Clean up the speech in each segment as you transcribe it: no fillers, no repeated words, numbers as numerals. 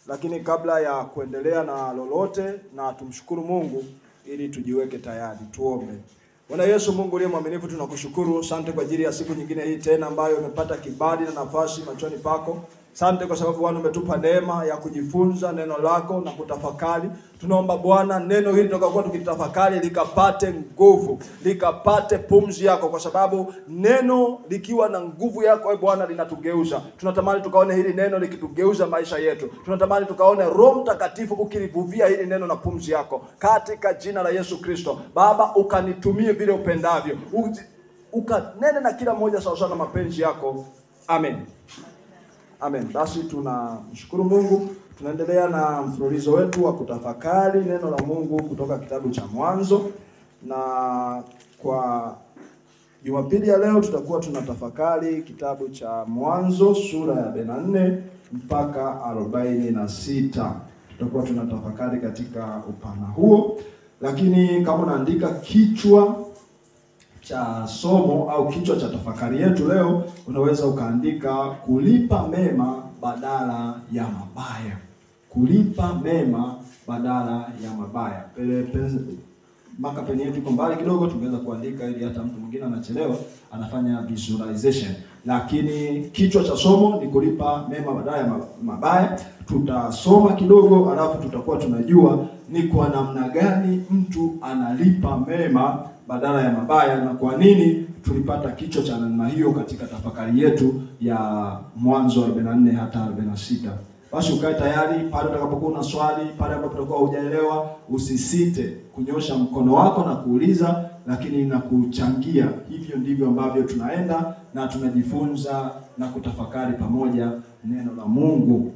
Lakini kabla ya kuendelea na lolote, na tumshukuru Mungu ili tujiweke tayari. Tuombe. Bwana Yesu Mungu uliye mwaminifu, tunakushukuru. Asante kwa ajili ya siku nyingine hii tena ambayo umepata kibali na nafasi machoni pako. Asante kwa sababu Bwana umetupa neema ya kujifunza neno lako na kutafakari. Tunaomba Bwana neno hili tutakapokuwa tukitafakari likapate nguvu, likapate pumzi yako, kwa sababu neno likiwa na nguvu yako e Bwana linatugeuza. Tunatamani tukaone hili neno likitugeuza maisha yetu. Tunatamani tukaone Roho Mtakatifu ukilivuvia hili neno na pumzi yako, katika jina la Yesu Kristo. Baba, ukanitumie vile upendavyo, ukanene na kila mmoja sawa sawa na mapenzi yako. Amen. Amen. Basi tunamshukuru Mungu. Tunaendelea na mfululizo wetu wa kutafakari neno la Mungu kutoka kitabu cha Mwanzo, na kwa Jumapili ya leo tutakuwa tunatafakari kitabu cha Mwanzo sura ya 44 mpaka 46. Tutakuwa tunatafakari katika upana huo, lakini kama unaandika kichwa cha somo au kichwa cha tafakari yetu leo, unaweza ukaandika kulipa mema badala ya mabaya. Kulipa mema badala ya mabaya. Maka peni yetu iko mbali kidogo, tungeweza kuandika ili hata mtu mwingine anachelewa anafanya visualization. Lakini kichwa cha somo ni kulipa mema badala ya mabaya. Tutasoma kidogo alafu tutakuwa tunajua ni kwa namna gani mtu analipa mema badala ya mabaya na kwa nini tulipata kichwa cha namna hiyo katika tafakari yetu ya Mwanzo 44 hata 46. Basi ukae tayari pale utakapokuwa na swali, pale ambapo utakuwa hujaelewa, usisite kunyosha mkono wako na kuuliza, lakini na kuchangia. Hivyo ndivyo ambavyo tunaenda na tunajifunza na kutafakari pamoja neno la Mungu.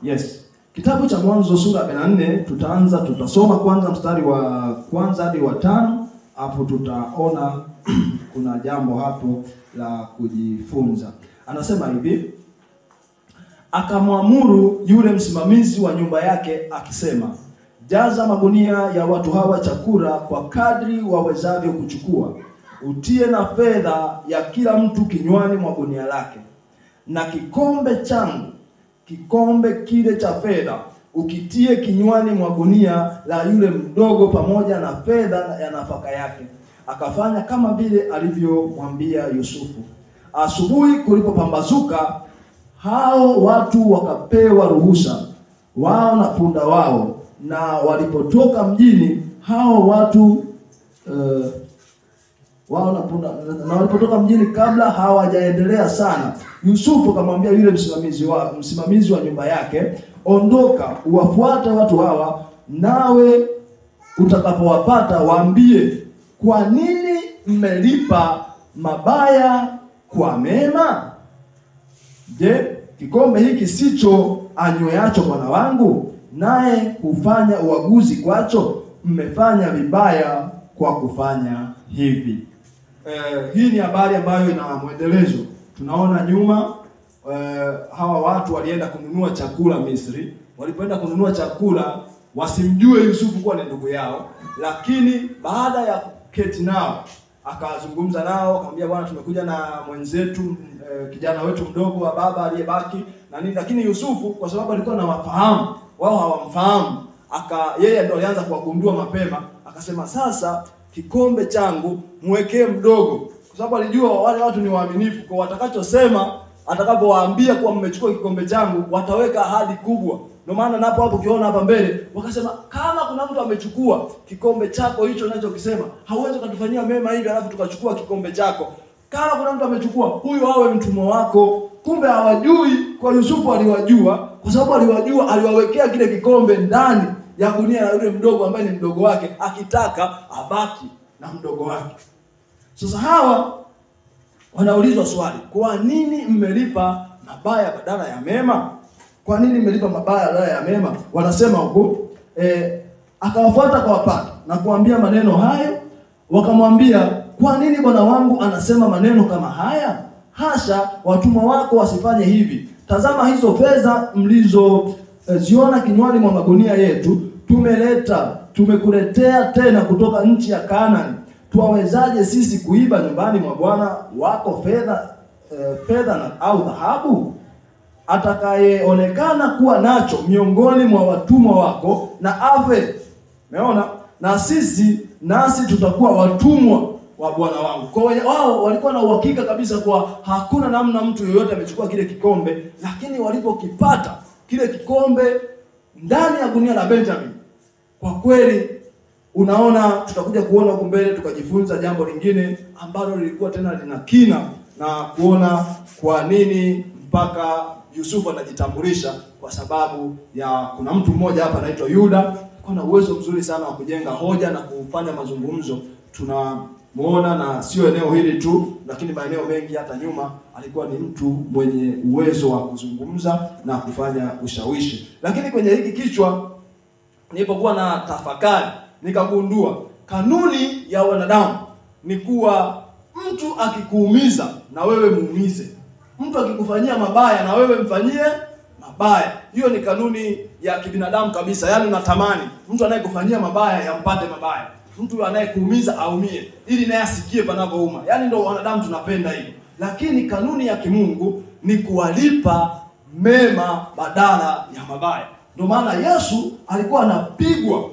Yes. Kitabu cha Mwanzo sura 44, tutaanza, tutasoma kwanza mstari wa kwanza hadi wa 5, afu tutaona kuna jambo hapo la kujifunza. Anasema hivi: akamwamuru yule msimamizi wa nyumba yake akisema, jaza magunia ya watu hawa chakula kwa kadri wawezavyo kuchukua, utie na fedha ya kila mtu kinywani mwa gunia lake, na kikombe changu, kikombe kile cha fedha, ukitie kinywani mwa gunia la yule mdogo pamoja na fedha ya nafaka yake. Akafanya kama vile alivyomwambia Yusufu. Asubuhi kulipopambazuka, hao watu wakapewa ruhusa, wao na punda wao, na walipotoka mjini hao watu wao na punda, na walipotoka mjini kabla hawajaendelea sana, Yusufu akamwambia yule msimamizi wa nyumba yake, ondoka uwafuate watu hawa, nawe utakapowapata waambie, kwa nini mmelipa mabaya kwa mema? Je, kikombe hiki sicho anyweacho bwana wangu, naye hufanya uaguzi kwacho? Mmefanya vibaya kwa kufanya hivi. Hii ni habari ambayo ina mwendelezo. Tunaona nyuma hawa watu walienda kununua chakula Misri. Walipoenda kununua chakula wasimjue Yusufu kuwa ni ndugu yao, lakini baada ya kuketi nao akazungumza nao, akamwambia bwana, tumekuja na mwenzetu kijana wetu mdogo wa baba aliyebaki na nini. Lakini Yusufu kwa sababu alikuwa anawafahamu, wao hawamfahamu, yeye ndo alianza kuwagundua mapema. Akasema sasa kikombe changu mwekee mdogo, kwa sababu alijua wale watu ni waaminifu, kwa watakachosema, atakapowaambia kuwa mmechukua kikombe changu, wataweka ahadi kubwa. Ndio maana napo hapo ukiona hapa mbele wakasema kama kuna mtu amechukua kikombe chako hicho unachokisema, hauwezi kutufanyia mema hivi alafu tukachukua kikombe chako. Kama kuna mtu amechukua, huyu awe mtumwa wako. Kumbe hawajui, kwa Yusufu aliwajua, kwa sababu aliwajua, aliwawekea kile kikombe ndani ya gunia la yule mdogo ambaye ni mdogo wake, akitaka abaki na mdogo wake. Sasa hawa wanaulizwa swali, kwa nini mmelipa mabaya badala ya mema? Kwa nini mmelipa mabaya badala ya mema? Wanasema huko, akawafuata kwa wapata na kuambia maneno hayo. Wakamwambia, kwa nini bwana wangu anasema maneno kama haya? Hasha, watumwa wako wasifanye hivi. Tazama hizo fedha mlizo ziona kinywani mwa magunia yetu, tumekuletea tena kutoka nchi ya Kanaani. Twawezaje sisi kuiba nyumbani mwa bwana wako fedha na au dhahabu? atakayeonekana kuwa nacho miongoni mwa watumwa wako na afe. Umeona? Na sisi nasi tutakuwa watumwa wa bwana wangu. Kwa hiyo wao walikuwa na uhakika kabisa kwa hakuna namna mtu yoyote amechukua kile kikombe, lakini walipokipata kile kikombe ndani ya gunia la Benjamin, kwa kweli unaona, tutakuja kuona huko mbele tukajifunza jambo lingine ambalo lilikuwa tena lina kina na kuona kwa nini mpaka Yusufu anajitambulisha, kwa sababu ya kuna mtu mmoja hapa anaitwa Yuda, alikuwa na uwezo mzuri sana wa kujenga hoja na kufanya mazungumzo. Tunamuona na sio eneo hili tu, lakini maeneo mengi hata nyuma alikuwa ni mtu mwenye uwezo wa kuzungumza na kufanya ushawishi. Lakini kwenye hiki kichwa nilipokuwa na tafakari, nikagundua kanuni ya wanadamu ni kuwa mtu akikuumiza na wewe muumize, mtu akikufanyia mabaya na wewe mfanyie mabaya. Hiyo ni kanuni ya kibinadamu kabisa. Yaani unatamani mtu anayekufanyia mabaya yampate mabaya, mtu anayekuumiza aumie, ili naye asikie panapouma. Yaani ndio wanadamu tunapenda hivyo. Lakini kanuni ya kimungu ni kuwalipa mema badala ya mabaya. Ndio maana Yesu alikuwa anapigwa,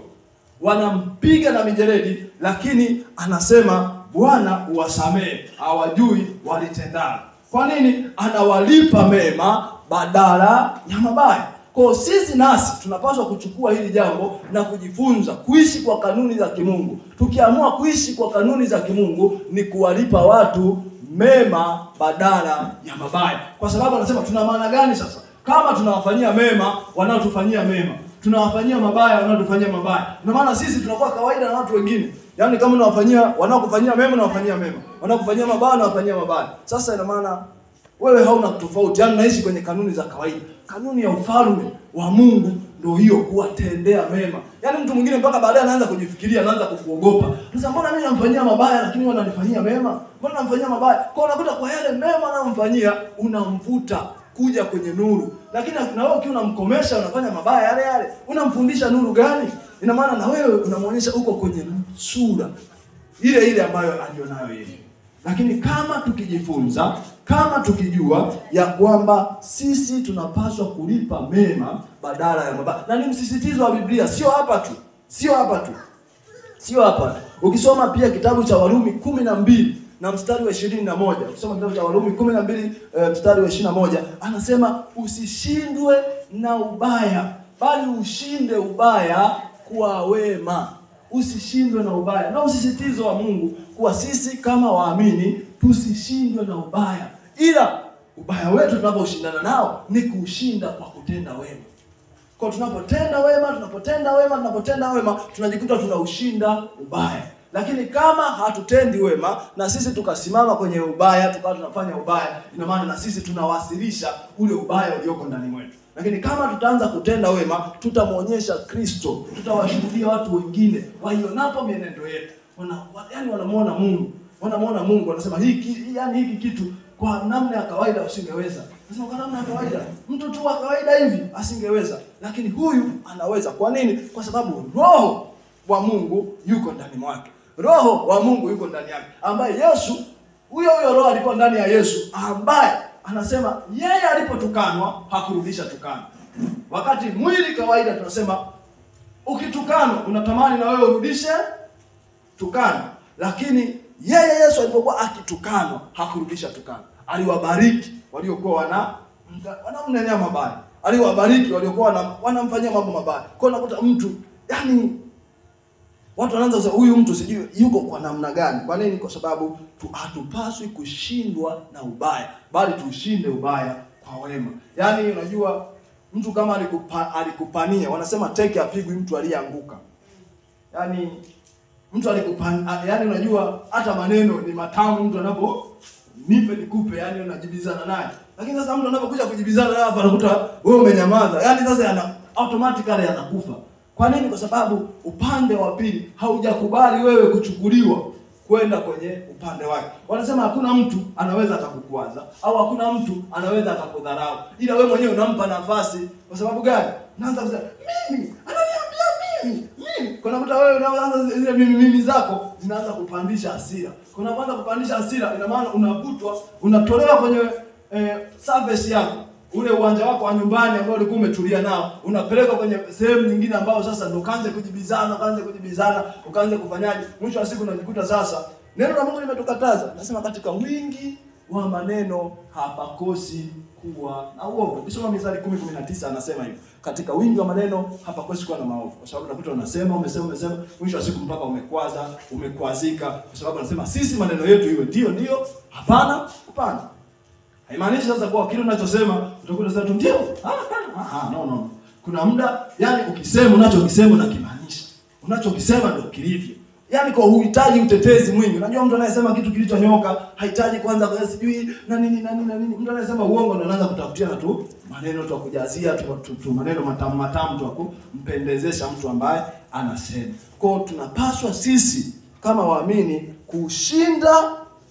wanampiga na mijeledi, lakini anasema Bwana uwasamehe, hawajui walitendalo. Kwa nini? Anawalipa mema badala ya mabaya. Kwa sisi nasi tunapaswa kuchukua hili jambo na kujifunza kuishi kwa kanuni za kimungu. Tukiamua kuishi kwa kanuni za kimungu ni kuwalipa watu mema badala ya mabaya. Kwa sababu anasema tuna maana gani sasa kama tunawafanyia mema wanaotufanyia mema, tunawafanyia mabaya wanaotufanyia mabaya? Na maana sisi tunakuwa kawaida na watu wengine. Yaani kama unawafanyia wanaokufanyia mema unawafanyia mema, wanaokufanyia mabaya unawafanyia mabaya. Sasa ina maana wewe hauna tofauti. Yaani unaishi kwenye kanuni za kawaida. Kanuni ya ufalme wa Mungu ndio hiyo, kuwatendea mema. Yaani mtu mwingine mpaka baadaye anaanza kujifikiria, anaanza kukuogopa. Sasa mbona mimi namfanyia mabaya lakini wananifanyia mema? Mbona namfanyia mabaya? Kwa unakuta kwa yale mema anayomfanyia unamvuta kuja kwenye nuru. Lakini na wewe ukiwa unamkomesha unafanya mabaya yale yale, unamfundisha nuru gani? Ina maana na wewe unamuonyesha uko kwenye sura ile ile ambayo alionayo yeye. Lakini kama tukijifunza, kama tukijua ya kwamba sisi tunapaswa kulipa mema badala ya mabaya. Na ni msisitizo wa Biblia, sio hapa tu. Sio hapa tu. Sio hapa. Ukisoma pia kitabu cha Warumi 12 na mstari wa 21. Ukisoma kitabu cha Warumi 12 mstari wa 21, anasema usishindwe na ubaya, bali ushinde ubaya kwa wema. Usishindwe na ubaya. Na msisitizo wa Mungu kuwa sisi kama waamini tusishindwe na ubaya, ila ubaya wetu tunaposhindana nao ni kuushinda kwa kutenda wema. Kwa tunapotenda wema, tunapotenda wema, tunapotenda wema, tunajikuta tunaushinda ubaya. Lakini kama hatutendi wema na sisi tukasimama kwenye ubaya, tukawa tunafanya ubaya, ina maana na sisi tunawasilisha ule ubaya ulioko ndani mwetu. Lakini kama tutaanza kutenda wema, tutamuonyesha Kristo, tutawashuhudia watu wengine waionapo mienendo yetu. Yaani wanamuona Mungu. Wanamuona Mungu, wanasema hiki, yaani hiki kitu kwa namna ya kawaida usingeweza. Nasema kwa namna ya kawaida, mtu tu wa kawaida hivi asingeweza, lakini huyu anaweza. Kwa nini? Kwa sababu Roho wa Mungu yuko ndani mwake. Roho wa Mungu yuko ndani yake, ambaye Yesu, huyo huyo Roho alikuwa ndani ya Yesu, ambaye anasema yeye alipotukanwa hakurudisha tukano. Wakati mwili kawaida tunasema ukitukanwa unatamani na wewe urudishe tukano, lakini yeye Yesu alipokuwa akitukanwa hakurudisha tukano. Aliwabariki waliokuwa wanamnenea mabaya. Aliwabariki waliokuwa wanamfanyia mambo mabaya. Kwa unakuta mtu, yani watu wanaanza kusema huyu mtu sijui yuko kwa namna gani. Kwa nini? Kwa sababu hatupaswi kushindwa na ubaya, bali tushinde ubaya kwa wema. Yaani unajua mtu kama alikupania, wanasema teke apigwi mtu aliyeanguka. Yaani mtu alikupania, yaani unajua hata maneno ni matamu mtu anapo nipe nikupe, yaani unajibizana naye. Lakini sasa mtu anapokuja kujibizana naye hapa anakuta wewe umenyamaza. Yaani sasa ana automatically anakufa. Kwa nini? Kwa sababu upande wa pili haujakubali wewe kuchukuliwa kwenda kwenye upande wake. Wanasema hakuna mtu anaweza akakukwaza au hakuna mtu anaweza akakudharau, ila wewe mwenyewe unampa nafasi. Kwa sababu gani? Unaanza kusema mimi, ananiambia mimi, mimi. Kuna mtu wewe unaanza zile mimi mimi zako zinaanza kupandisha hasira. Kuna kuanza kupandisha hasira, ina maana unavutwa, unatolewa kwenye surface yako, ule uwanja wako wa nyumbani ambao ulikuwa umetulia nao, unapelekwa kwenye sehemu nyingine ambao sasa ndo kaanze kujibizana, ukaanze kufanyaje. Mwisho wa siku unajikuta sasa neno la Mungu limetukataza. Nasema katika wingi wa maneno hapakosi kuwa na uovu. Ukisoma Mithali 10:19 anasema hivyo. Katika wingi wa maneno hapakosi kuwa na maovu. Kwa sababu unakuta unasema, umesema, mwisho wa siku mpaka umekwaza, umekwazika. Kwa sababu anasema sisi maneno yetu iwe ndio ndio, hapana, hapana. Haimaanishi sasa kwa kile unachosema utakuta sasa tu ndio, hapana. No. Kuna muda yani ukisema unachokisema unakimaanisha. Unachokisema ndio kilivyo. Yaani kwa huhitaji utetezi mwingi. Unajua mtu anayesema kitu kilichonyoka hahitaji kwanza kwa sijui na nini na nini na nini. Mtu anayesema uongo ndo anaanza kutafutia na tu maneno tu kujazia tu maneno matamu matamu tu kumpendezesha mtu ambaye anasema. Kwa hiyo tunapaswa sisi kama waamini kushinda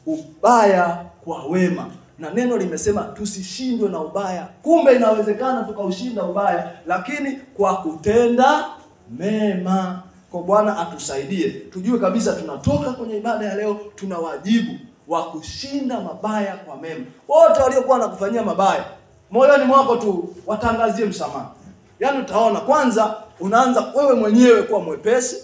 ubaya kwa wema. Na neno limesema tusishindwe na ubaya. Kumbe inawezekana tukaushinda ubaya, lakini kwa kutenda mema. Kwa Bwana atusaidie. Tujue kabisa tunatoka kwenye ibada ya leo tuna wajibu wa kushinda mabaya kwa mema. Wote waliokuwa wanakufanyia mabaya, moyoni mwako tu watangazie msamaha. Yaani utaona kwanza unaanza wewe mwenyewe kuwa mwepesi,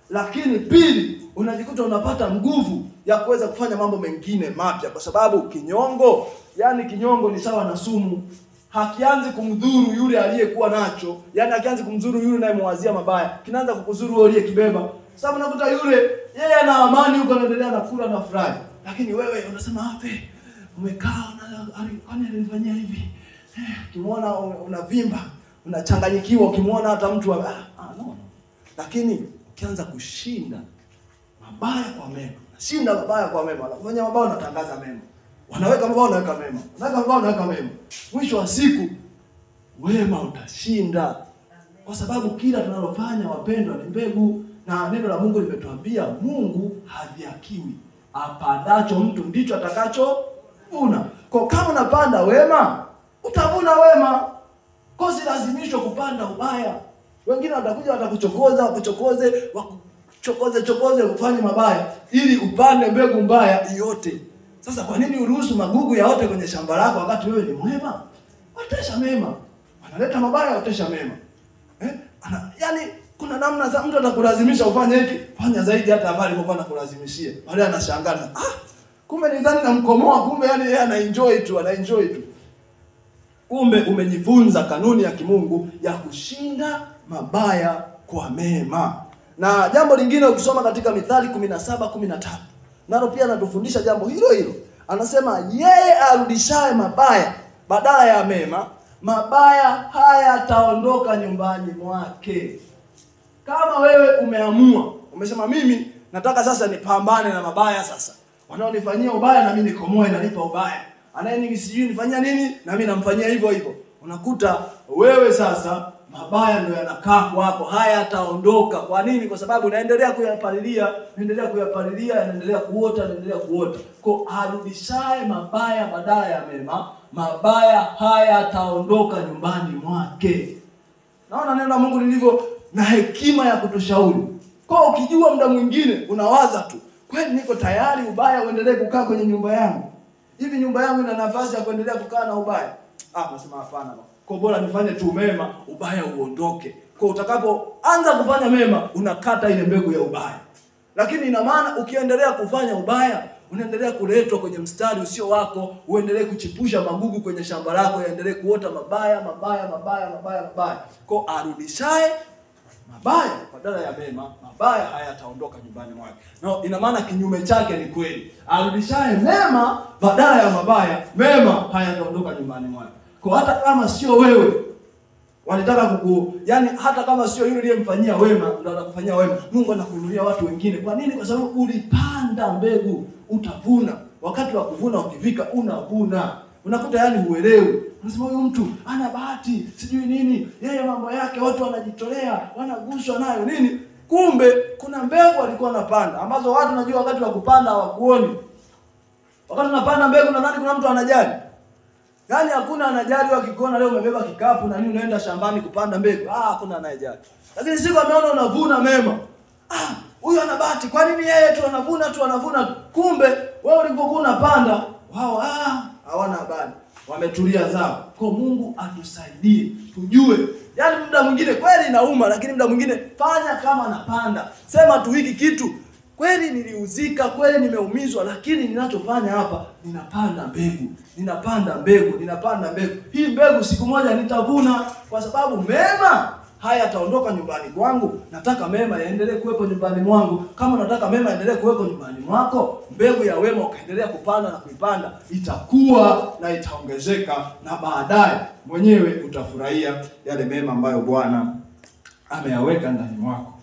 lakini pili unajikuta unapata nguvu ya kuweza kufanya mambo mengine mapya, kwa sababu kinyongo, yani kinyongo ni sawa na sumu. Hakianzi kumdhuru yule aliyekuwa nacho, yani hakianzi kumdhuru yule anayemwazia mabaya, kinaanza kukudhuru wewe uliyekibeba. Sababu unakuta yule yeye ana amani huko, anaendelea na kula na furahi, lakini wewe unasema ape umekaa kwani alinifanyia hivi? Ukimwona unavimba, unachanganyikiwa, ukimwona hata mtu no. Lakini ukianza kushinda mabaya kwa mema, shinda mabaya kwa mema, wanafanya mabaya unatangaza mema. Wanaweka mabaya unaweka mema. Wanaweka mabaya unaweka mema. Mwisho wa siku wema utashinda. Kwa sababu kila tunalofanya wapendwa ni mbegu, na neno la Mungu limetuambia Mungu hadhihakiwi. Apandacho mtu ndicho atakachovuna. Kwa kama unapanda wema, utavuna wema. Kwa si lazimishwe kupanda ubaya. Wengine watakuja watakuchokoza, wakuchokoze, wakuchokoze ufanye mabaya ili upande mbegu mbaya yote. Sasa kwa nini uruhusu magugu yaote kwenye shamba lako wakati wewe ni mwema? Otesha mema. Wanaleta mabaya, otesha mema. Yaani kuna namna za mtu atakulazimisha ufanye hiki, fanya zaidi hata habari alipokuwa anakulazimishia. Baadaye anashangaa, kumbe nidhani namkomoa, kumbe yani yeye anaenjoy tu, anaenjoy tu. Kumbe umejifunza kanuni ya kimungu ya kushinda mabaya kwa mema. Na jambo lingine ukisoma katika Mithali 17:13, nalo pia anatufundisha jambo hilo hilo. Anasema yeye arudishaye mabaya badala ya mema, mabaya hayataondoka nyumbani mwake. Kama wewe umeamua, umesema mimi nataka sasa nipambane na mabaya sasa. Wanaonifanyia ubaya na mimi nikomoe, nalipa ubaya. Anayenini sijui nifanyia nini na mimi namfanyia hivyo hivyo. Unakuta wewe sasa mabaya ndio yanakaa kwako, hayataondoka. Kwa nini? Kwa sababu unaendelea kuyapalilia, unaendelea kuyapalilia, yanaendelea kuota, yanaendelea kuota. Kwa arudishaye mabaya badala ya mema, mabaya hayataondoka nyumbani mwake. Naona neno la Mungu lilivyo na hekima ya kutushauri. Kwa ukijua muda mwingine unawaza tu, kweli niko tayari ubaya uendelee kukaa kwenye nyumba yangu? Hivi nyumba yangu ina nafasi ya kuendelea kukaa na ubaya? Nasema hapana. Kwa bora nifanye tu mema, ubaya uondoke. Kwa utakapoanza kufanya mema, unakata ile mbegu ya ubaya. Lakini ina maana ukiendelea kufanya ubaya, unaendelea kuletwa kwenye mstari usio wako, uendelee kuchipusha magugu kwenye shamba lako, yaendelee kuota mabaya, mabaya, mabaya, mabaya, mabaya. Kwa arudishaye mabaya badala ya mema, mabaya hayataondoka nyumbani mwake. No, ina maana kinyume chake ni kweli. Arudishaye mema badala ya mabaya, mema hayataondoka nyumbani mwake. Kwa hata kama sio wewe walitaka kuku, yani hata kama sio yule aliyemfanyia wema ndio atakufanyia wema, Mungu anakuinulia watu wengine. Kwa nini? Kwa sababu ulipanda mbegu, utavuna. Wakati wa kuvuna ukifika, unavuna. Unakuta yani huelewi. Unasema huyu mtu ana bahati, sijui nini, yeye mambo yake watu wanajitolea, wanaguswa nayo nini? Kumbe kuna mbegu alikuwa anapanda ambazo watu najua wakati wa kupanda hawakuoni. Wakati unapanda mbegu na nani kuna mtu anajali? Yaani hakuna anajali wakikuona leo umebeba kikapu na nini unaenda shambani kupanda mbegu. Hakuna anayejali. Lakini siku ameona unavuna mema. Huyu ana bahati. Kwa nini yeye tu anavuna tu anavuna? Kumbe wewe ulipokuwa unapanda, wao hawana habari. Wametulia zao. Kwa Mungu atusaidie tujue. Yaani muda mwingine kweli inauma, lakini muda mwingine fanya kama napanda. Sema tu hiki kitu kweli niliuzika, kweli nimeumizwa, lakini ninachofanya hapa ninapanda mbegu, ninapanda mbegu, ninapanda mbegu. Hii mbegu siku moja nitavuna, kwa sababu mema haya yataondoka nyumbani kwangu. Nataka mema yaendelee kuwepo nyumbani mwangu. Kama nataka mema yaendelee kuwepo nyumbani mwako, mbegu ya wema ukaendelea kupanda na kuipanda, itakuwa na itaongezeka, na baadaye mwenyewe utafurahia yale mema ambayo Bwana ameyaweka ndani mwako.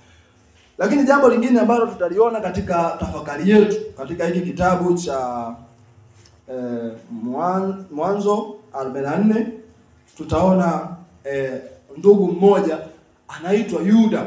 Lakini jambo lingine ambalo tutaliona katika tafakari yetu katika hiki kitabu cha Mwanzo 44, tutaona ndugu mmoja anaitwa Yuda.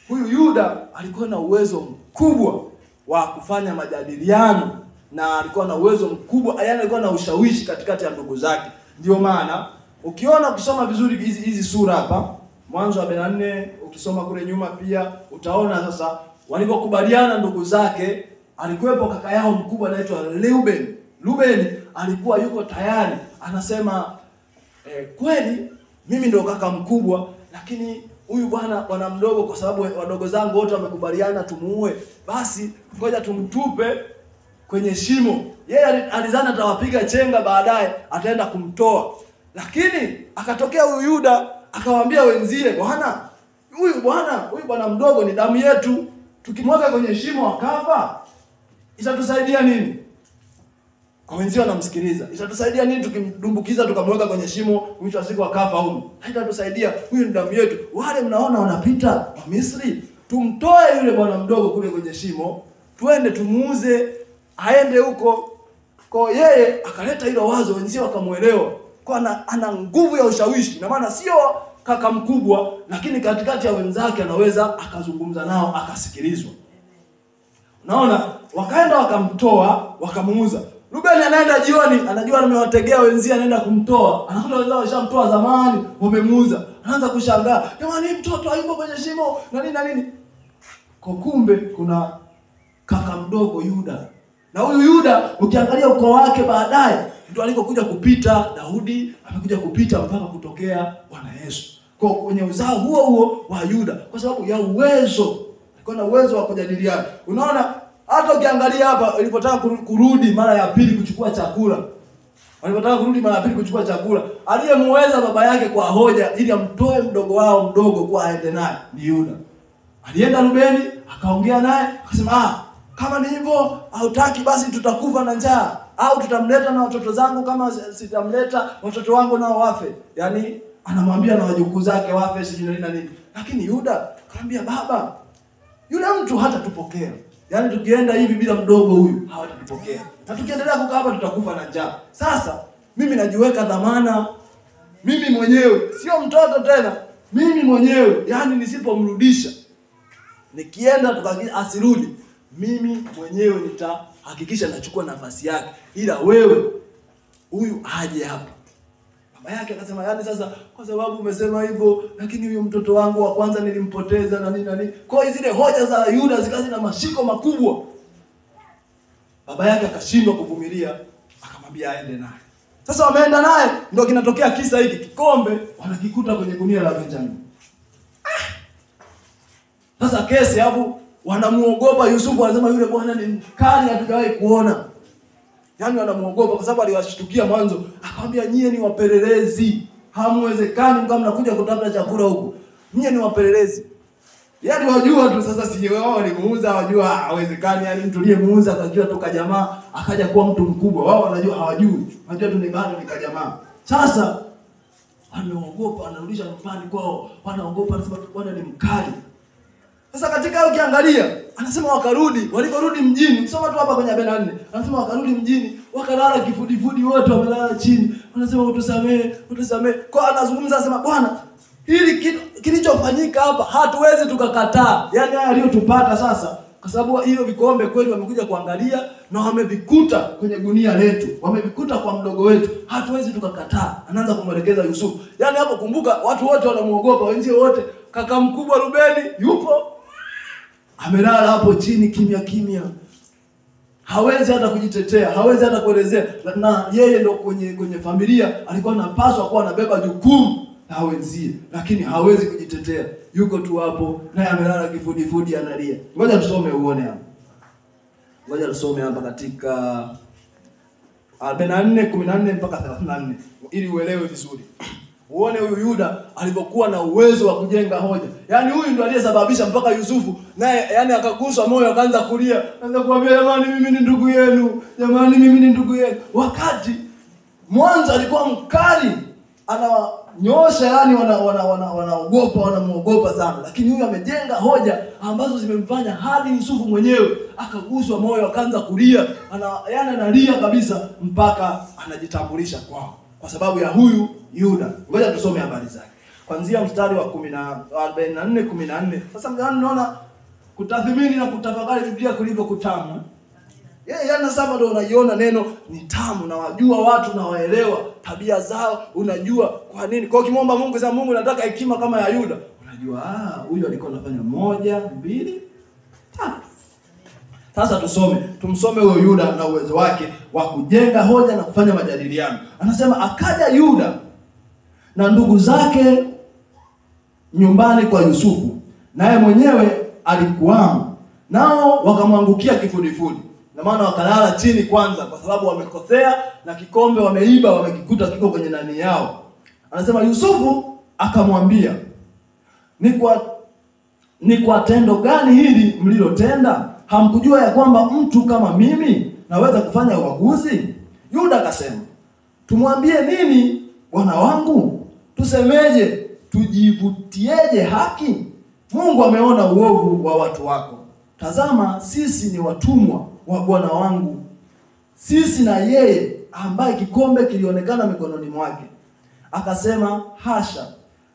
Huyu Yuda alikuwa na uwezo mkubwa wa kufanya majadiliano, na alikuwa na uwezo mkubwa, yaani alikuwa na ushawishi katikati ya ndugu zake. Ndio maana ukiona ukisoma vizuri hizi sura hapa Mwanzo 44, ukisoma kule nyuma pia utaona sasa walipokubaliana ndugu zake, alikuwepo kaka yao mkubwa anaitwa Reuben. Reuben alikuwa yuko tayari, anasema kweli mimi ndio kaka mkubwa, lakini huyu bwana mdogo, kwa sababu wadogo zangu wote wamekubaliana tumuue, basi ngoja tumtupe kwenye shimo. Yeye alizana atawapiga chenga, baadaye ataenda kumtoa. Lakini akatokea huyu Yuda akawaambia wenzie, bwana huyu bwana mdogo ni damu yetu, tukimwaga kwenye shimo akafa itatusaidia nini? Kwa wenzio wanamsikiliza. Itatusaidia nini tukimdumbukiza tukamweka kwenye shimo, mwisho wa siku akafa huko? Haitatusaidia, huyu ni damu yetu. Wale mnaona wanapita wa Misri, tumtoe yule bwana mdogo kule kwenye shimo, tuende tumuuze aende huko. Kwa yeye akaleta hilo wazo, wenzio wakamuelewa. Kwa ana nguvu ya ushawishi, na maana sio kaka mkubwa, lakini katikati ya wenzake anaweza akazungumza nao akasikilizwa. Unaona, wakaenda wakamtoa, wakamuuza. Reuben anaenda jioni, anajua amewategea wenzie, anaenda kumtoa. Anakuta wenzao washamtoa zamani, wamemuuza. Anaanza kushangaa, jamani mtoto hayupo kwenye shimo na nini na nini. Kwa kumbe kuna kaka mdogo Yuda. Na huyu Yuda ukiangalia ukoo wake baadaye ndio alikokuja kupita Daudi, amekuja kupita mpaka kutokea Bwana Yesu. Kwa kwenye uzao huo huo wa Yuda, kwa sababu ya uwezo. Alikuwa na uwezo wa kujadiliana. Unaona, hata ukiangalia hapa walipotaka kurudi mara ya pili kuchukua chakula. Walipotaka kurudi mara ya pili kuchukua chakula, aliyemuweza baba yake kwa hoja ili amtoe mdogo wao mdogo kwa aende naye ni Yuda. Alienda Rubeni akaongea naye akasema, kama ni hivyo hautaki basi tutakufa na njaa, au tutamleta na watoto zangu, kama sitamleta watoto wangu nao wafe. Yaani anamwambia na wajukuu zake wafe, sijui nini na nini. Lakini Yuda akamwambia, baba, yule mtu hatatupokea. Yaani tukienda hivi bila mdogo huyu hawatatupokea. Na tukiendelea kukaa hapa tutakufa na njaa. Sasa mimi najiweka dhamana mimi mwenyewe, sio mtoto tena, mimi mwenyewe. Yaani nisipomrudisha, nikienda tukagia asirudi, mimi mwenyewe nitahakikisha nachukua nafasi yake, ila wewe huyu aje hapa. Baba yake akasema, yaani sasa kwa sababu umesema hivyo, lakini huyu mtoto wangu wa kwanza nilimpoteza na nini na nini. Kwa hiyo zile hoja za Yuda zikazi na mashiko makubwa. Baba yake akashindwa kuvumilia, akamwambia aende naye. Sasa wameenda naye, ndio kinatokea kisa hiki, kikombe wanakikuta kwenye gunia la Benjamin. Sasa kesi hapo, wanamuogopa Yusufu, wanasema yule bwana ni mkali, hatujawahi kuona. Yaani wanamuogopa kwa sababu aliwashtukia mwanzo, akamwambia nyie ni wapelelezi, hamwezekani mkao mnakuja kutafuta chakula huku. Nyie ni wapelelezi. Yaani wajua tu sasa, si wao walimuuza, wajua hawezekani, yaani mtu aliyemuuza akajua toka jamaa akaja kuwa mtu mkubwa. Wao wanajua, hawajui. Wanajua tu ni bado ni kajamaa. Sasa wanaogopa, wanarudisha nyumbani kwao, wanaogopa, wanasema bwana ni mkali. Sasa katika ukiangalia, anasema wakarudi, waliporudi mjini, soma tu hapa kwenye 44. Anasema wakarudi mjini, wakalala kifudifudi wote wamelala chini. Wanasema utusamee, utusamee. Kwa anazungumza anasema bwana, hili kilichofanyika hapa hatuwezi tukakataa. Yaani haya aliyotupata sasa, kwa sababu hilo vikombe kweli wamekuja kuangalia na wamevikuta kwenye gunia letu, wamevikuta kwa mdogo wetu, hatuwezi tukakataa. Anaanza kumwelekeza Yusufu. Yaani hapo kumbuka watu wote wanamuogopa, wenzio wote. Kaka mkubwa Rubeni yupo amelala hapo chini kimya kimya. Hawezi hata kujitetea, hawezi hata kuelezea. Na yeye ndo kwenye familia alikuwa anapaswa kuwa anabeba jukumu la wenzie, lakini hawezi kujitetea. Yuko tu hapo naye amelala kifudifudi analia. Ngoja tusome uone hapa. Ngoja tusome hapa katika 44:14 mpaka 34 ili uelewe vizuri. Uone huyu Yuda alivyokuwa na uwezo wa kujenga hoja. Yaani huyu ndo aliyesababisha mpaka Yusufu naye yani akaguswa moyo akaanza kulia. Akaanza kuambia jamani mimi ni ndugu yenu. Jamani mimi ni ndugu yenu. Wakati mwanzo alikuwa mkali, anawanyosha yani wanaogopa, wanamuogopa sana. Lakini huyu amejenga hoja ambazo zimemfanya hadi Yusufu mwenyewe akaguswa moyo akaanza kulia. Yaani analia kabisa mpaka anajitambulisha kwao kwa sababu ya huyu Yuda. Ngoja tusome habari zake. Kuanzia mstari wa 44:14. Sasa mnaona kutathmini na kutafakari Biblia kulivyo kutamu. Yeye yana sasa ndio unaiona neno ni tamu, na wajua watu na waelewa tabia zao, unajua kwa nini. Kwa ukimwomba Mungu sasa, Mungu nataka hekima kama ya Yuda, unajua huyu alikuwa anafanya 1 2 3. Sasa tumsome huyo Yuda na uwezo wake wa kujenga hoja na kufanya majadiliano. Anasema akaja Yuda na ndugu zake nyumbani kwa Yusufu, naye mwenyewe alikuwamo, nao wakamwangukia kifudifudi. Na maana wakalala chini kwanza kwa sababu wamekosea na kikombe wameiba, wamekikuta kiko kwenye nani yao. Anasema Yusufu akamwambia, ni kwa tendo gani hili mlilotenda? Hamkujua ya kwamba mtu kama mimi naweza kufanya uaguzi? Yuda akasema, tumwambie nini bwana wangu? Tusemeje? Tujivutieje haki? Mungu ameona uovu wa watu wako. Tazama, sisi ni watumwa wa bwana wangu, sisi na yeye ambaye kikombe kilionekana mikononi mwake. Akasema, hasha,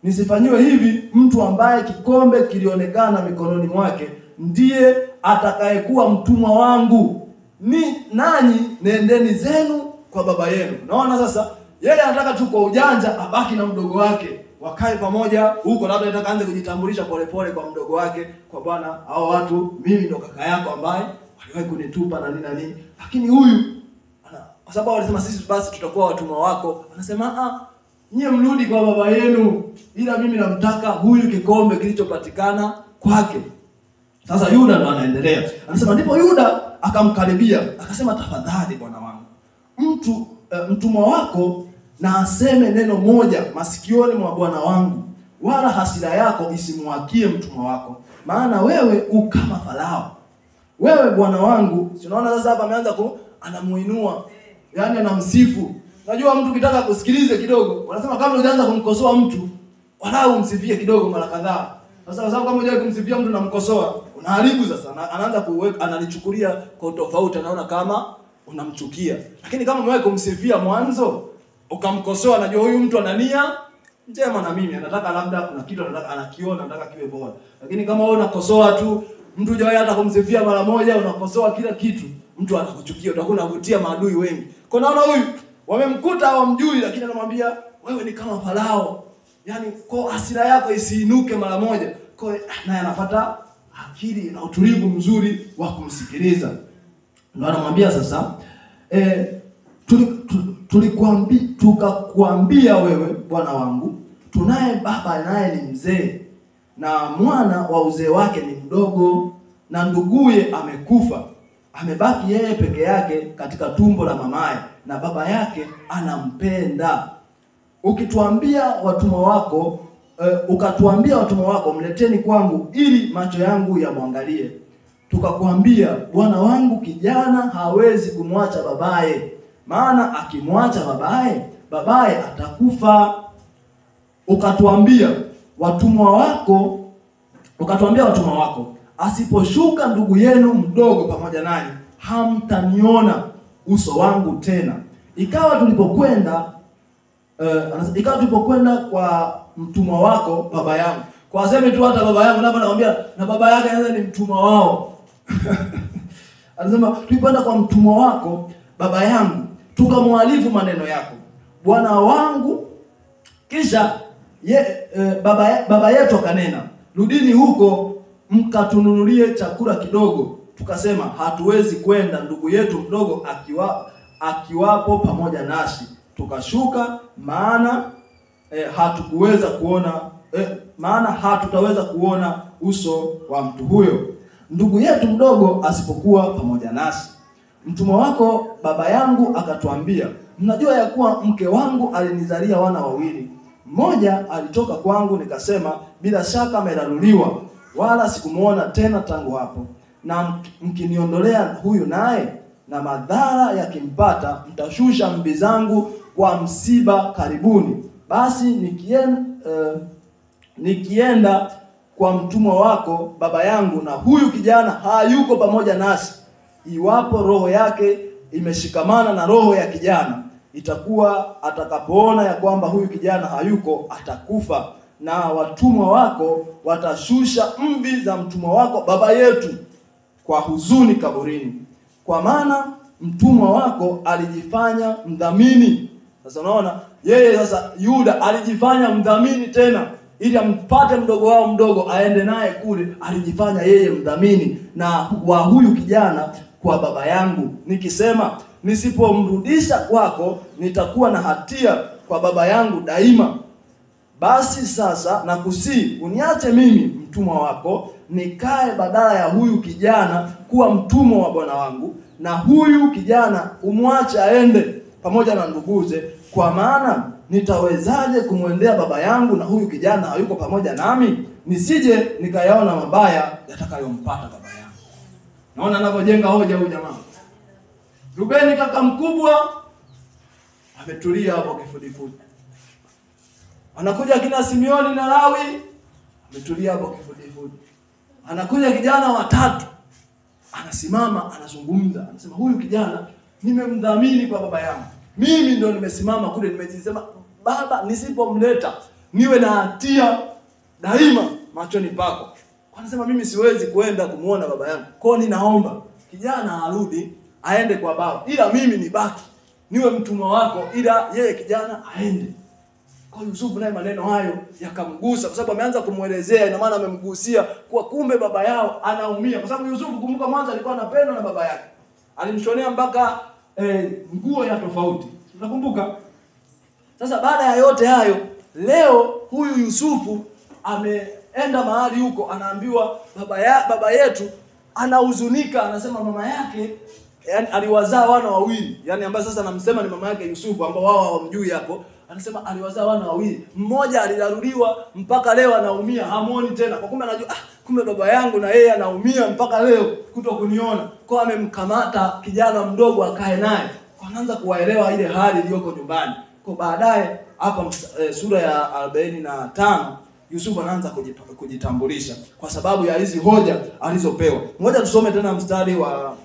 nisifanyiwe hivi. Mtu ambaye kikombe kilionekana mikononi mwake ndiye atakayekuwa mtumwa wangu. Ni nanyi nendeni zenu kwa baba yenu. Naona sasa yeye anataka tu kwa ujanja abaki na mdogo wake, wakae pamoja huko, labda anataka aanze kujitambulisha polepole kwa mdogo wake, kwa bwana hao watu, mimi ndo kaka yako ambaye waliwahi kunitupa na nini na nini. Lakini huyu kwa sababu walisema sisi basi tutakuwa watumwa wako, anasema nyie mrudi kwa baba yenu, ila mimi namtaka huyu kikombe kilichopatikana kwake. Sasa Yuda ndo anaendelea. Anasema ndipo Yuda akamkaribia, akasema tafadhali bwana wangu, mtumwa wako na aseme neno moja masikioni mwa bwana wangu, wala hasira yako isimwakie mtumwa wako, maana wewe ukama Farao. Wewe bwana wangu. Si unaona sasa hapa ameanza anamuinua, yani anamsifu. Unajua mtu ukitaka kusikilize kidogo, wanasema kabla hujaanza kumkosoa mtu, walau umsifie kidogo mara kadhaa. Sasa kwa sababu kama hujawahi kumsifia mtu na mkosoa, unaharibu sasa. Anaanza kuweka, analichukulia kwa tofauti, anaona kama unamchukia. Lakini kama umewahi kumsifia mwanzo, ukamkosoa, anajua huyu mtu ana nia njema na mimi, anataka labda kuna kitu anataka anakiona, anataka kiwe bora. Lakini kama wewe unakosoa tu, mtu hujawahi hata kumsifia mara moja, unakosoa kila kitu, mtu anakuchukia, utakuwa unavutia maadui wengi. Kwa naona huyu wamemkuta hawamjui, lakini anamwambia wewe ni kama Farao. Yaani kwa hasira yako isiinuke mara moja. Kwa naye anapata akili na utulivu mzuri wa kumsikiliza. Ndio anamwambia sasa, tukakuambia wewe bwana wangu, tunaye baba naye ni mzee, na mwana wa uzee wake ni mdogo, na nduguye amekufa, amebaki yeye peke yake katika tumbo la mamaye, na baba yake anampenda. Ukituambia watumwa wako, ukatuambia watumwa wako, mleteni kwangu ili macho yangu yamwangalie. Tukakuambia bwana wangu, kijana hawezi kumwacha babaye, maana akimwacha babaye atakufa. Ukatuambia watumwa wako, asiposhuka ndugu yenu mdogo pamoja nanyi, hamtaniona uso wangu tena. Ikawa tulipokwenda kwa mtumwa wako baba yangu. Kwa aseme tu hata baba yangu, napo nakwambia na baba yake anaweza ni mtumwa wao. Anasema tulipoenda kwa mtumwa wako baba yangu, tukamwalifu maneno yako bwana wangu. Kisha baba yetu akanena, rudini huko mkatununulie chakula kidogo. Tukasema, hatuwezi kwenda ndugu yetu mdogo akiwapo pamoja nasi. Tukashuka, maana hatukuweza kuona maana hatutaweza kuona uso wa mtu huyo, ndugu yetu mdogo asipokuwa pamoja nasi. Mtumwa wako baba yangu akatuambia, mnajua ya kuwa mke wangu alinizalia wana wawili. Mmoja alitoka kwangu, nikasema bila shaka amelaluliwa, wala sikumuona tena tangu hapo. Na mkiniondolea huyu naye na madhara yakimpata, mtashusha mvi zangu kwa msiba karibuni. Basi nikienda kwa mtumwa wako baba yangu, na huyu kijana hayuko pamoja nasi, iwapo roho yake imeshikamana na roho ya kijana, itakuwa atakapoona ya kwamba huyu kijana hayuko, atakufa, na watumwa wako watashusha mvi za mtumwa wako baba yetu kwa huzuni kaburini. Kwa maana mtumwa wako alijifanya mdhamini. Sasa unaona, yeye sasa Yuda alijifanya mdhamini tena ili ampate mdogo wao mdogo aende naye kule. Alijifanya yeye mdhamini na wa huyu kijana kwa baba yangu, nikisema nisipomrudisha kwako nitakuwa na hatia kwa baba yangu daima. Basi sasa nakusihi uniache mimi mtumwa wako nikae badala ya huyu kijana kuwa mtumwa wa bwana wangu, na huyu kijana umwache aende pamoja na nduguze, kwa maana nitawezaje kumwendea baba yangu na huyu kijana hayuko pamoja nami? Nisije nikayaona mabaya yatakayompata baba yangu. Naona anapojenga hoja huyu jamaa. Rubeni kaka mkubwa ametulia hapo kifudifudi. Anakuja kina Simeoni na Lawi, ametulia hapo kifudifudi. Anakuja kijana watatu, anasimama, anazungumza, anasema huyu kijana nimemdhamini kwa baba yangu. Mimi ndio nimesimama kule, nimejisema baba, nisipomleta niwe na hatia daima machoni pako. Anasema mimi siwezi kwenda kumuona baba yangu. Kwa ninaomba kijana arudi aende kwa baba, ila mimi nibaki niwe mtumwa wako, ila yeye kijana aende. Kwa Yusufu naye maneno hayo yakamgusa, kwa sababu ameanza kumuelezea, ina maana amemgusia kwa kumbe baba yao anaumia. Kwa sababu Yusufu, kumbuka, mwanzo alikuwa anapendwa na baba yake, alimshonea mpaka nguo ya tofauti, unakumbuka? Sasa baada ya yote hayo, leo huyu Yusufu ameenda mahali huko, anaambiwa baba yetu anahuzunika, anasema mama yake yani aliwazaa wana wawili, yani ambaye sasa anamsema ni mama yake Yusufu, ambao wao hawamjui hapo. Anasema aliwazaa wana wawili, mmoja alilaluliwa mpaka leo anaumia, hamuoni tena. Kwa kumbe anajua, kumbe baba yangu na yeye anaumia mpaka leo kutokuniona. Kwa amemkamata kijana mdogo akae naye. Kwa anaanza kuwaelewa ile hali iliyoko nyumbani. Kwa baadaye hapa sura ya 45 Yusufu anaanza kujitambulisha kwa sababu ya hizi hoja alizopewa. Ngoja tusome tena mstari wa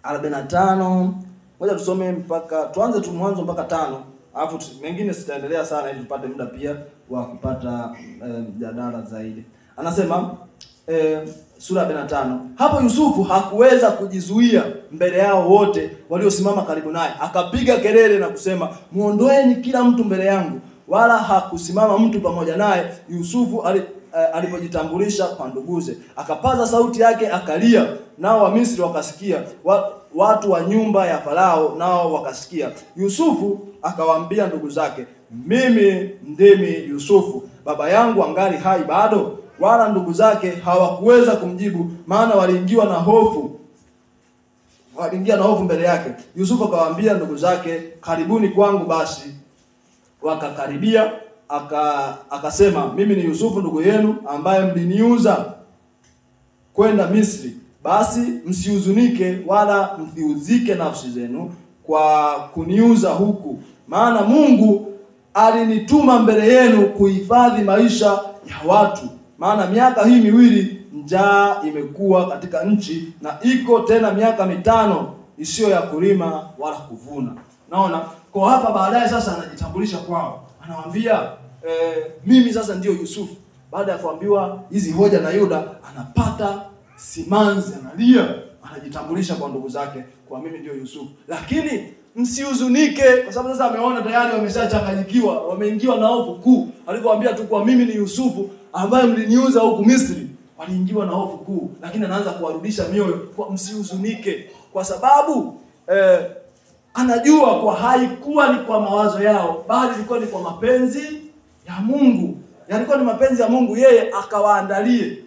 45. Ngoja tusome mpaka tuanze tu mwanzo mpaka 5. Alafu mengine sitaendelea sana ili tupate muda pia wa kupata mjadala zaidi. Anasema sura ya 45. Hapo Yusufu hakuweza kujizuia mbele yao wote waliosimama karibu naye. Akapiga kelele na kusema, muondoeni kila mtu mbele yangu. Wala hakusimama mtu pamoja naye. Yusufu alipojitambulisha kwa nduguze, akapaza sauti yake akalia, nao wa Misri wakasikia, watu wa nyumba ya Farao nao wakasikia. Yusufu akawaambia ndugu zake, mimi ndimi Yusufu, baba yangu angali hai bado? Wala ndugu zake hawakuweza kumjibu, maana waliingiwa na hofu. Waliingia na hofu mbele yake. Yusufu akawaambia ndugu zake, karibuni kwangu basi. Wakakaribia. Akasema, mimi ni Yusufu ndugu yenu ambaye mliniuza kwenda Misri. Basi msihuzunike wala msiuzike nafsi zenu kwa kuniuza huku, maana Mungu alinituma mbele yenu kuhifadhi maisha ya watu. Maana miaka hii miwili njaa imekuwa katika nchi, na iko tena miaka 5 isiyo ya kulima wala kuvuna. Naona kwa hapa baadaye sasa anajitambulisha kwao. Anawaambia mimi sasa ndio Yusufu. Baada ya kuambiwa hizi hoja na Yuda, anapata simanzi, analia, anajitambulisha kwa ndugu zake kwa mimi ndio Yusufu. Lakini msihuzunike, kwa sababu sasa ameona tayari wameshachanganyikiwa, wameingiwa na hofu kuu. Alipowaambia tu kwa mimi ni Yusufu ambaye mliniuza huku Misri. Waliingiwa na hofu kuu, lakini anaanza kuwarudisha mioyo kwa msihuzunike, kwa sababu anajua kwa haikuwa ni kwa mawazo yao, bali ilikuwa ni kwa mapenzi ya Mungu. Yalikuwa ni mapenzi ya Mungu yeye akawaandalie.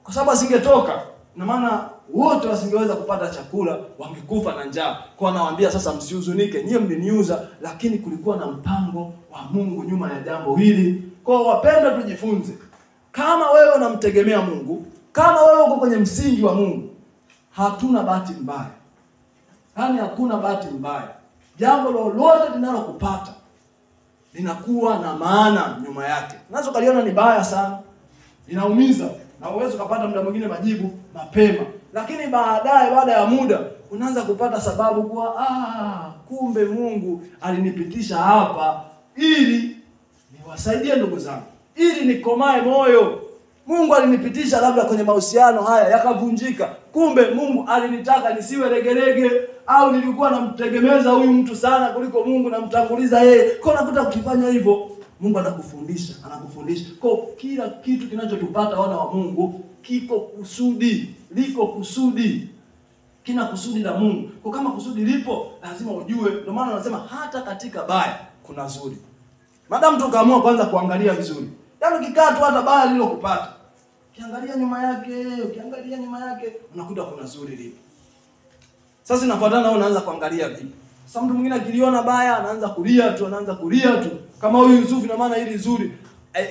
Kwa sababu asingetoka, na maana wote wasingeweza kupata chakula, wangekufa na njaa. Kwa anawaambia sasa msihuzunike, nyie mliniuza, lakini kulikuwa na mpango wa Mungu nyuma ya jambo hili. Kwa wapendwa, tujifunze. Kama wewe unamtegemea Mungu, kama wewe uko kwenye msingi wa Mungu, hatuna bahati mbaya. Yaani hakuna bahati mbaya. Jambo lolote linalokupata linakuwa na maana nyuma yake. Unaweza kaliona ni baya sana, linaumiza, na uwezo kupata muda mwingine majibu mapema. Lakini baadaye, baada ya muda, unaanza kupata sababu kuwa kumbe Mungu alinipitisha hapa ili niwasaidie ndugu zangu, ili nikomae moyo. Mungu alinipitisha labda kwenye mahusiano haya yakavunjika. Kumbe Mungu alinitaka nisiwe regerege, au nilikuwa namtegemeza huyu mtu sana kuliko Mungu, namtanguliza yeye. Kwa unakuta ukifanya hivyo Mungu anakufundisha, anakufundisha. Kwa kila kitu kinachotupata wana wa Mungu kiko kusudi, liko kusudi. Kina kusudi la Mungu. Kwa kama kusudi lipo, lazima ujue. Ndio maana anasema hata katika baya kuna zuri. Madamu tukaamua kwanza kuangalia vizuri. Yaani ukikaa tu hata baya lililokupata, ukiangalia nyuma yake, ukiangalia nyuma yake, unakuta kuna zuri lipo. Sasa inafuatana na unaanza kuangalia vipi. Sasa mtu mwingine akiliona baya anaanza kulia tu, anaanza kulia tu. Kama huyu Yusufu, na maana hili zuri,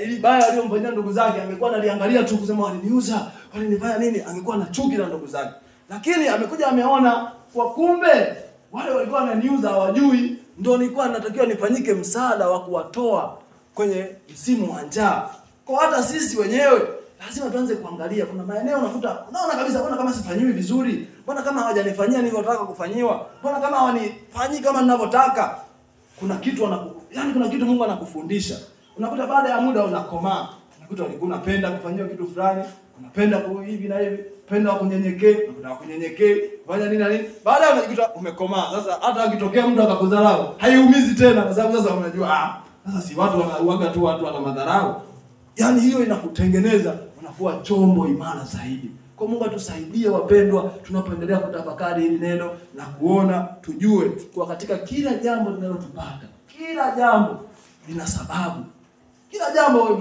ili baya aliyomfanyia ndugu zake angekuwa analiangalia tu kusema waliniuza, walinifanya nini, angekuwa na chuki na ndugu zake. Lakini amekuja ameona kwa kumbe wale walikuwa wananiuza hawajui, ndio nilikuwa natakiwa nifanyike msaada wa kuwatoa kwenye msimu wa njaa. Kwa hata sisi wenyewe lazima tuanze kuangalia. Kuna maeneo unakuta unaona kabisa, mbona kama sifanyiwi vizuri, mbona kama hawajanifanyia nilivyotaka kufanyiwa, mbona kama hawanifanyi kama ninavyotaka. Kuna kitu yaani kuna kitu Mungu anakufundisha. Unakuta baada ya muda unakomaa. Unakuta ulikuwa unapenda kufanyiwa kitu fulani, unapenda hivi na hivi, penda kunyenyekea, unataka kunyenyekea, fanya nini na nini. Baadaye unajikuta umekomaa. Sasa hata akitokea mtu akakudharau, haiumizi tena kwa sababu sasa unajua sasa si watu wanauaga tu, watu wana madharau. Yaani hiyo inakutengeneza, unakuwa chombo imara zaidi. Kwa Mungu atusaidie wapendwa, tunapoendelea kutafakari hili neno na kuona, tujue kwa katika kila jambo linalotupata, kila jambo lina sababu. Kila jambo,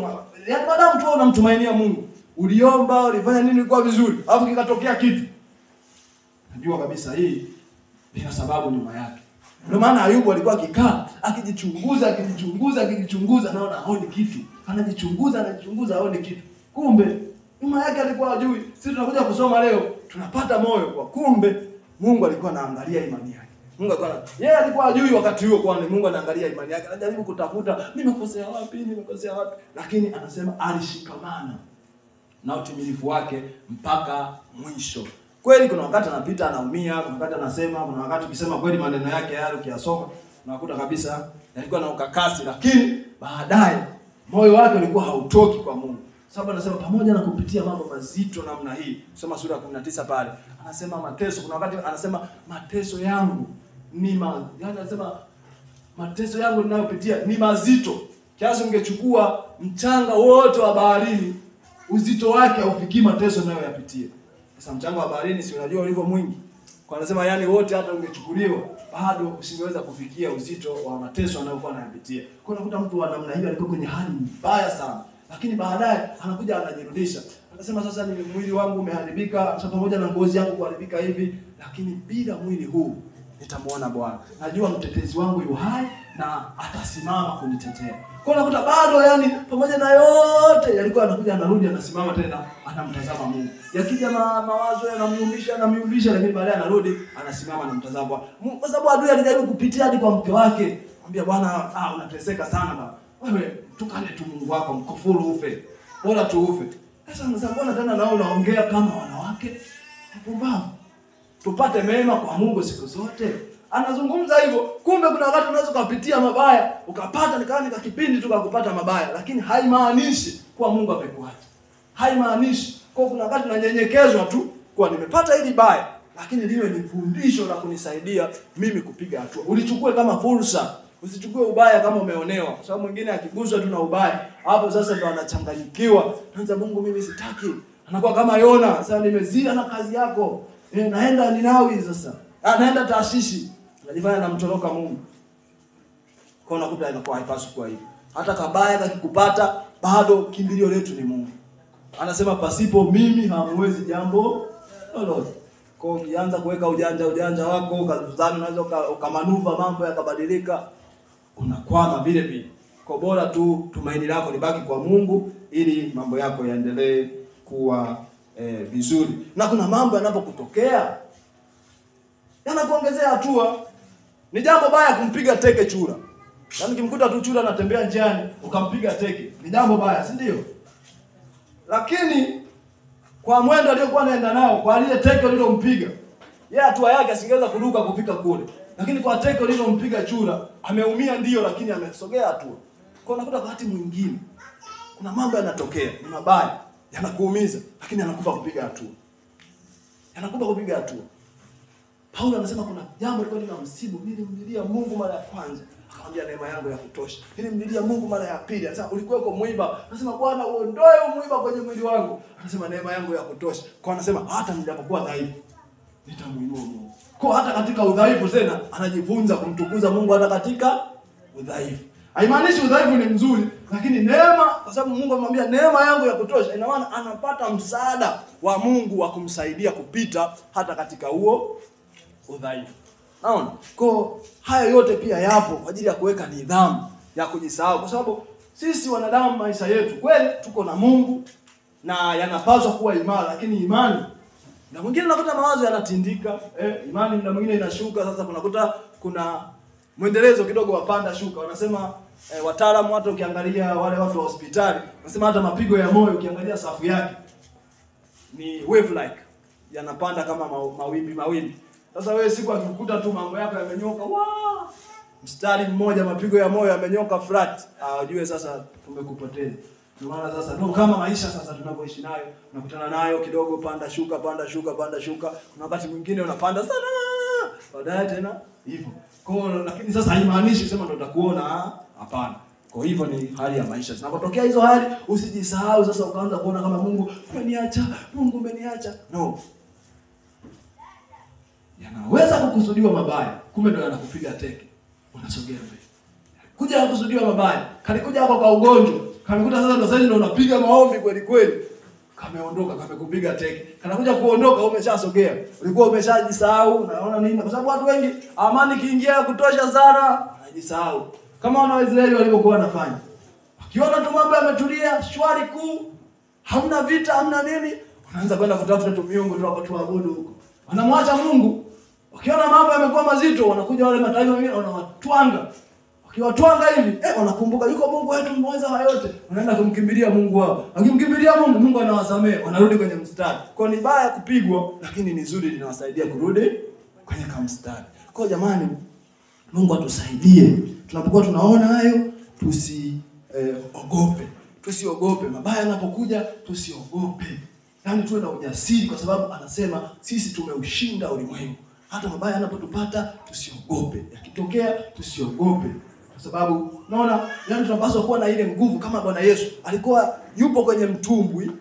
yaani madamu tu unamtumainia Mungu, uliomba, ulifanya nini kwa vizuri, alafu kikatokea kitu, najua kabisa hii lina sababu nyuma yake. Ndio maana Ayubu alikuwa akikaa, akijichunguza, akijichunguza, akijichunguza, naona haoni kitu. Anajichunguza, anajichunguza, haoni kitu. Kumbe nyuma yake alikuwa hajui. Sisi tunakuja kusoma leo, tunapata moyo kwa kumbe Mungu alikuwa anaangalia imani yake. Mungu alikuwa yeye alikuwa hajui wakati huo kwani Mungu anaangalia imani yake. Anajaribu kutafuta nimekosea wapi, nimekosea wapi, lakini anasema alishikamana na utimilifu wake mpaka mwisho. Kweli kuna wakati anapita anaumia, kuna wakati anasema, kuna wakati ukisema kweli maneno yake yale ukiyasoma unakuta kabisa yalikuwa na ukakasi, lakini baadaye moyo wake ulikuwa hautoki kwa Mungu. Sababu anasema pamoja na kupitia mambo mazito namna hii, soma sura ya 19 pale, anasema mateso, kuna wakati anasema mateso yangu ni yaani anasema mateso yangu ninayopitia ni mazito kiasi ungechukua mchanga wote wa baharini uzito wake haufikii mateso ninayoyapitia. Sasa mchanga wa baharini si unajua ulivyo mwingi. Kwa anasema yani wote hata ungechukuliwa bado usingeweza kufikia uzito wa mateso anayokuwa anayapitia. Kwa unakuta mtu wa namna hiyo alikuwa kwenye hali mbaya sana. Lakini baadaye anakuja anajirudisha. Anasema sasa ni mwili wangu umeharibika, sasa pamoja na ngozi yangu kuharibika hivi, lakini bila mwili huu nitamuona Bwana. Najua mtetezi wangu yu hai na atasimama kunitetea. Kwa unakuta bado yani pamoja na yote yalikuwa anakuja anarudi anasimama tena anamtazama Mungu. Yakija mawazo yanamyumbisha anamyumbisha, lakini baadaye anarudi anasimama anamtazama Bwana. Kwa sababu adui alijaribu kupitia hadi kwa mke wake, mwambia bwana, unateseka sana baba. Wewe tukane tu Mungu wako, mkufuru ufe. Bora tu ufe. Sasa anasema bwana tena nao unaongea kama wanawake wapumbavu. Tupate mema kwa Mungu siku zote. Anazungumza hivyo, kumbe kuna wakati unaweza kupitia mabaya, ukapata nikawa kipindi tu kupata mabaya, lakini haimaanishi kuwa Mungu amekuacha. Haimaanishi kwa kuna wakati unanyenyekezwa tu kwa nimepata hili baya, lakini liwe ni fundisho la kunisaidia mimi kupiga hatua. Ulichukue kama fursa, usichukue ubaya kama umeonewa. Kwa sababu mwingine akiguswa tu na ubaya, hapo sasa ndo anachanganyikiwa. Anza Mungu mimi sitaki. Anakuwa kama Yona, sasa nimezia na kazi yako. Naenda Ninawi sasa. Naenda Tarshishi. Anajifanya anamtoroka Mungu. Kwa unakuta inakuwa haipaswi kuwa hivyo. Hata kabaya kakikupata, bado kimbilio letu ni Mungu. Anasema pasipo mimi hamwezi jambo lolote. Kwa hiyo ukianza kuweka ujanja wako, ukadhani unaweza ukamanuva mambo yakabadilika, unakwama vile vile. Kwa bora tu tumaini lako libaki kwa Mungu ili mambo yako yaendelee kuwa vizuri. Na kuna mambo yanapokutokea yanakuongezea hatua. Ni jambo baya kumpiga teke chura. Yaani ukimkuta tu chura anatembea njiani ukampiga teke, ni jambo baya, si ndio? Lakini kwa mwendo aliokuwa anaenda nao, kwa lile teke lililompiga, yeye hatua yake asingeweza kuruka kufika kule. Lakini kwa teke lililompiga chura, ameumia ndio, lakini amesogea hatua. Kwa unakuta wakati mwingine kuna mambo yanatokea, ni mabaya, yanakuumiza, lakini yanakupa kupiga hatua. Yanakupa kupiga hatua. Paulo anasema kuna jambo lilikuwa linamsibu, nilimlilia Mungu mara ya kwanza, akamwambia neema yangu ya kutosha. Nilimlilia Mungu mara ya pili, anasema ulikuweko mwiba, anasema Bwana uondoe mwiba kwenye mwili wangu. Anasema neema yangu ya kutosha. Kwa anasema hata nilipokuwa dhaifu nitamuinua Mungu. Kwa hata katika udhaifu tena anajifunza kumtukuza Mungu hata katika udhaifu. Haimaanishi udhaifu ni mzuri, lakini neema, kwa sababu Mungu amemwambia neema yangu ya kutosha, ina maana anapata msaada wa Mungu wa kumsaidia kupita hata katika huo udhaifu. Naona? Kwa haya yote pia yapo kwa ajili ya kuweka nidhamu ya kujisahau, kwa sababu sisi wanadamu maisha yetu kweli tuko na Mungu na yanapaswa kuwa imara, lakini imani na mwingine unakuta mawazo yanatindika, imani na mwingine inashuka. Sasa kunakuta kuna mwendelezo kidogo wa panda shuka. Wanasema wataalamu, hata ukiangalia wale watu wa hospitali wanasema hata mapigo ya moyo ukiangalia safu yake ni wave like, yanapanda kama mawimbi mawimbi. Sasa wewe siku akikukuta tu mambo yako yamenyoka, mstari mmoja mapigo ya moyo yamenyoka flat, ujue sasa tumekupoteza. Ndio maana sasa ndio kama maisha sasa tunapoishi nayo, unakutana nayo kidogo panda shuka panda shuka panda shuka. Kuna wakati mwingine unapanda sana, baadaye tena hivyo. Kwa hiyo lakini sasa haimaanishi kusema ndio utakuona, hapana. Kwa hivyo ni hali ya maisha. Zinapotokea hizo hali usijisahau sasa ukaanza kuona kama Mungu umeniacha, Mungu umeniacha. No. Yanaweza kukusudiwa mabaya, kumbe ndio yanakupiga teke. Unasogea mbele. Kuja kukusudiwa mabaya, kalikuja hapo kwa ugonjwa, kamekuta sasa ndio sasa ndio unapiga maombi kweli kweli. Kameondoka, kamekupiga teke. Kanakuja kuondoka umeshasogea. Ulikuwa umeshajisahau, unaona nini? Kwa sababu watu wengi amani kiingia kutosha sana, wanajisahau. Kama wana wa Israeli walivyokuwa wanafanya. Wakiona tu mambo yametulia, shwari kuu, hamna vita, hamna nini, wanaanza kwenda kutafuta tu miungu tu wakatuabudu huko. Wanamwacha Mungu. Wakiona mambo yamekuwa mazito, wanakuja wale mataifa mengine wanawatwanga. Wakiwatwanga hivi, wanakumbuka yuko Mungu wetu mweza wa yote. Wanaenda kumkimbilia Mungu wao. Wakimkimbilia Mungu, Mungu anawasamehe, wanarudi kwenye mstari. Kwa ni baya kupigwa, lakini ni zuri, linawasaidia kurudi kwenye mstari. Kwa jamani, Mungu atusaidie. Tunapokuwa tunaona hayo, tusiogope. Tusiogope mabaya yanapokuja, tusiogope. Yaani tuwe na ujasiri kwa sababu anasema sisi tumeushinda ulimwengu. Hata mabaya yanapotupata tusiogope. Yakitokea tusiogope. Kwa sababu unaona, yaani tunapaswa kuwa na ile nguvu kama Bwana Yesu. Alikuwa yupo kwenye mtumbwi,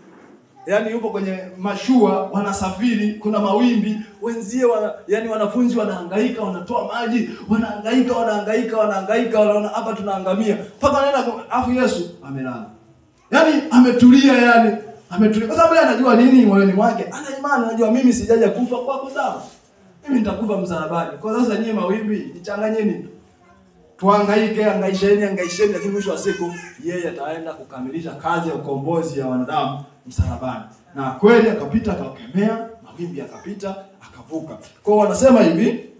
yaani yupo kwenye mashua, wanasafiri, kuna mawimbi, wenzie yaani wanafunzi wanahangaika, wanatoa maji, wanahangaika, wanahangaika, wanahangaika, wanaona hapa tunaangamia. Mpaka wanaenda, afu Yesu amelala. Yaani ametulia, yaani ametulia. Kwa sababu yeye anajua nini moyoni mwake? Ana imani, anajua mimi sijaja kufa kwa kuzama. Mimi nitakufa msalabani. Kwa sasa nyie mawimbi, jichanganyeni. Tuhangaike, hangaisheni, hangaisheni, lakini mwisho wa siku yeye ataenda kukamilisha kazi ya ukombozi ya wanadamu msalabani. Na kweli akapita, akakemea mawimbi, akapita, akavuka. Kwa wanasema hivi,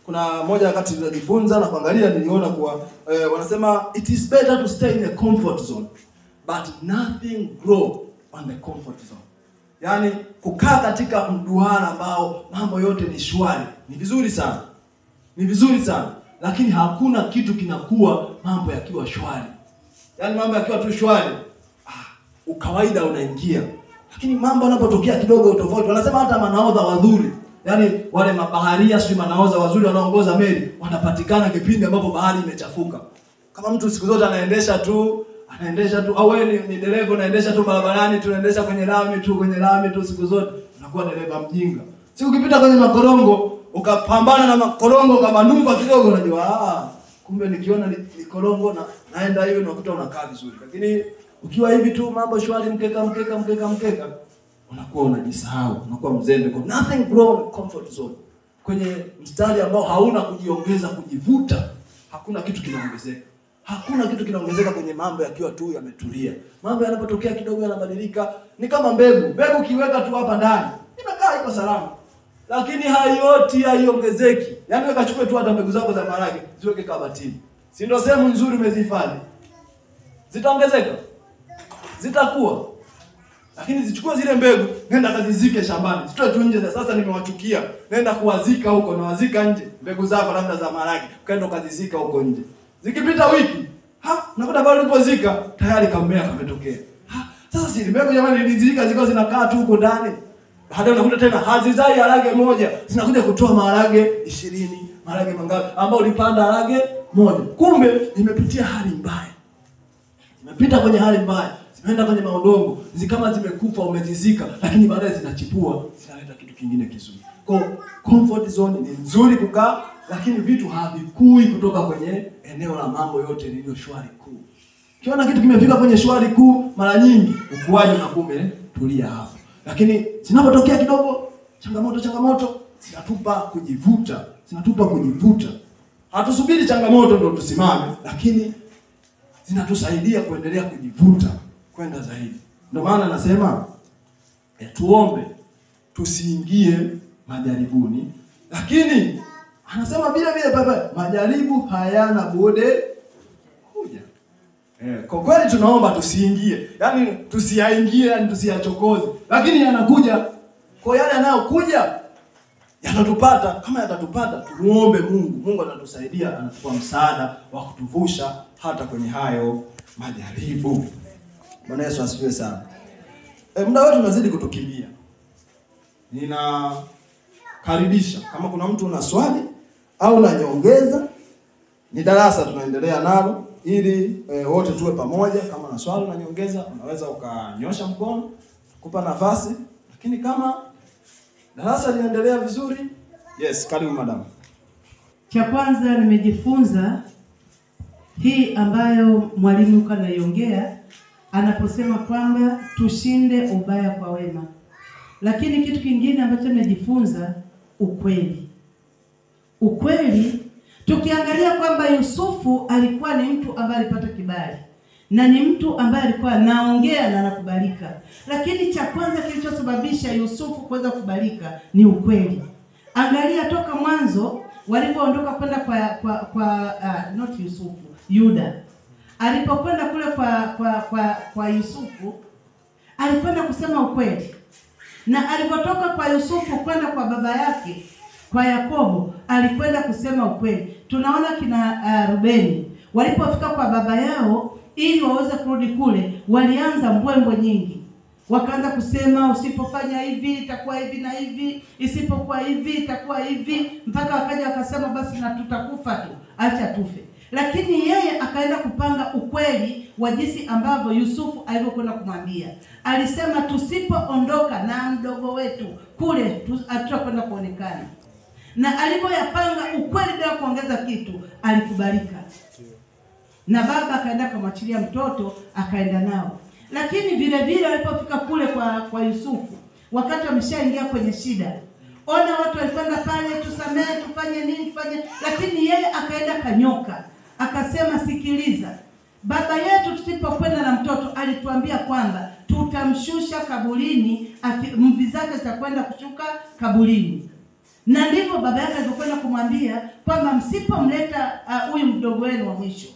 kuna moja wakati tunajifunza na kuangalia niliona kuwa wanasema it is better to stay in a comfort zone but nothing grow on the comfort zone. Yaani kukaa katika mduara ambao mambo yote ni shwari ni vizuri sana. Ni vizuri sana, lakini hakuna kitu kinakuwa mambo yakiwa shwari. Yaani mambo yakiwa tu shwari, ukawaida unaingia. Lakini mambo yanapotokea kidogo tofauti, wanasema hata manahodha wazuri, yaani wale mabaharia sio manahodha wazuri wanaongoza meli, wanapatikana kipindi ambapo bahari imechafuka. Kama mtu siku zote anaendesha tu, anaendesha tu, au wewe ni dereva unaendesha tu barabarani, tunaendesha kwenye lami tu, kwenye lami tu siku zote, unakuwa dereva mjinga. Si ukipita kwenye makorongo ukapambana na makorongo ukamanuva kidogo, unajua kumbe nikiona ni korongo na naenda hivi, unakuta unakaa vizuri. Lakini ukiwa hivi tu mambo shwari, mkeka mkeka mkeka mkeka, unakuwa unajisahau, unakuwa mzembe. Kwa nothing grown comfort zone, kwenye mstari ambao hauna kujiongeza, kujivuta, hakuna kitu kinaongezeka. Hakuna kitu kinaongezeka kwenye mambo yakiwa tu yametulia. Mambo yanapotokea kidogo yanabadilika. Ni kama mbegu. Mbegu ukiweka tu hapa ndani, inakaa iko salama. Lakini haioti, haiongezeki. Yaani wewe kachukue tu hata mbegu zako za maharage, ziweke kabatini. Si ndio sehemu nzuri umezihifadhi? Zitaongezeka? Zitakuwa. Lakini zichukue zile mbegu, nenda kazizike shambani. Zitoe tu nje, sasa nimewachukia. Nenda kuwazika huko, na wazika nje. Mbegu zako labda za maharage, ukaenda ukazizika huko nje. Zikipita wiki, unakuta bado ulipozika tayari kamea kametokea. Sasa si mbegu jamani nilizika zilikuwa zinakaa tu huko ndani. Baadaye unakuta tena hazizai harage moja, zinakuja kutoa maharage 20, maharage mangapi ambao ulipanda harage moja. Kumbe imepitia hali mbaya. Zimepita kwenye hali mbaya, zimeenda kwenye maudongo, kama zimekufa umezizika, lakini baadaye zinachipua, zinaleta kitu kingine kizuri. Kwa comfort zone ni nzuri kukaa, lakini vitu havikui kutoka kwenye eneo la mambo yote lililo shwari kuu. Ukiona kitu kimefika kwenye shwari kuu, mara nyingi ukuaji unakuwa umetulia hapo. Lakini zinapotokea kidogo changamoto changamoto, zinatupa kujivuta, zinatupa kujivuta. Hatusubiri changamoto ndio tusimame, lakini zinatusaidia kuendelea kujivuta kwenda zaidi. Ndio maana nasema tuombe tusiingie majaribuni, lakini anasema vile vile baba, majaribu hayana budi kuja. Kwa kweli tunaomba tusiingie, yaani tusiyaingie, yaani tusiyachokoze, lakini yanakuja. Kwa yale yanayokuja yatatupata, kama yatatupata tumuombe Mungu. Mungu atatusaidia, anatupa msaada wa kutuvusha hata kwenye hayo majaribu. Bwana Yesu asifiwe sana. Muda wetu unazidi kutukimbia. Ninakaribisha kama kuna mtu una swali au una nyongeza, ni darasa tunaendelea nalo ili wote tuwe pamoja. Kama una swali na nyongeza unaweza ukanyosha mkono, kupa nafasi. Lakini kama darasa linaendelea vizuri, yes, karibu madam. Cha kwanza nimejifunza hii ambayo mwalimu kanaiongea anaposema kwamba tushinde ubaya kwa wema. Lakini kitu kingine ambacho nimejifunza, ukweli. Ukweli, tukiangalia kwamba Yusufu alikuwa ni mtu ambaye alipata kibali na ni mtu ambaye alikuwa anaongea na anakubalika. Lakini cha kwanza kilichosababisha Yusufu kuweza kukubalika ni ukweli. Angalia toka mwanzo walipoondoka kwenda kwa not Yusufu, Yuda. Alipokwenda kule kwa Yusufu, alikwenda kusema ukweli. Na alipotoka kwa Yusufu kwenda kwa baba yake, kwa Yakobo, alikwenda kusema ukweli. Tunaona kina Rubeni walipofika kwa baba yao ili waweze kurudi kule, walianza mbwembwe nyingi. Wakaanza kusema usipofanya hivi itakuwa hivi na hivi, isipokuwa hivi itakuwa hivi, mpaka wakaja wakasema basi na tutakufa tu, acha tufe. Lakini yeye akaenda kupanga ukweli wa jinsi ambavyo Yusufu alivyokwenda kumwambia. Alisema tusipoondoka na mdogo wetu kule hatutakwenda kuonekana. Na alipoyapanga ukweli bila kuongeza kitu, alikubalika. Na baba akaenda kumwachilia mtoto, akaenda nao. Lakini vile vile alipofika kule kwa Yusufu, wakati wameshaingia kwenye shida, ona watu walikwenda pale, tusamehe, tufanye nini, tufanye, lakini yeye akaenda kanyoka. Akasema sikiliza, baba yetu tusipokwenda na mtoto alituambia kwamba tutamshusha kaburini, mvi zake zitakwenda kushuka kaburini. Na ndivyo baba yake alipokwenda kumwambia kwamba msipomleta huyu mdogo wenu wa mwisho,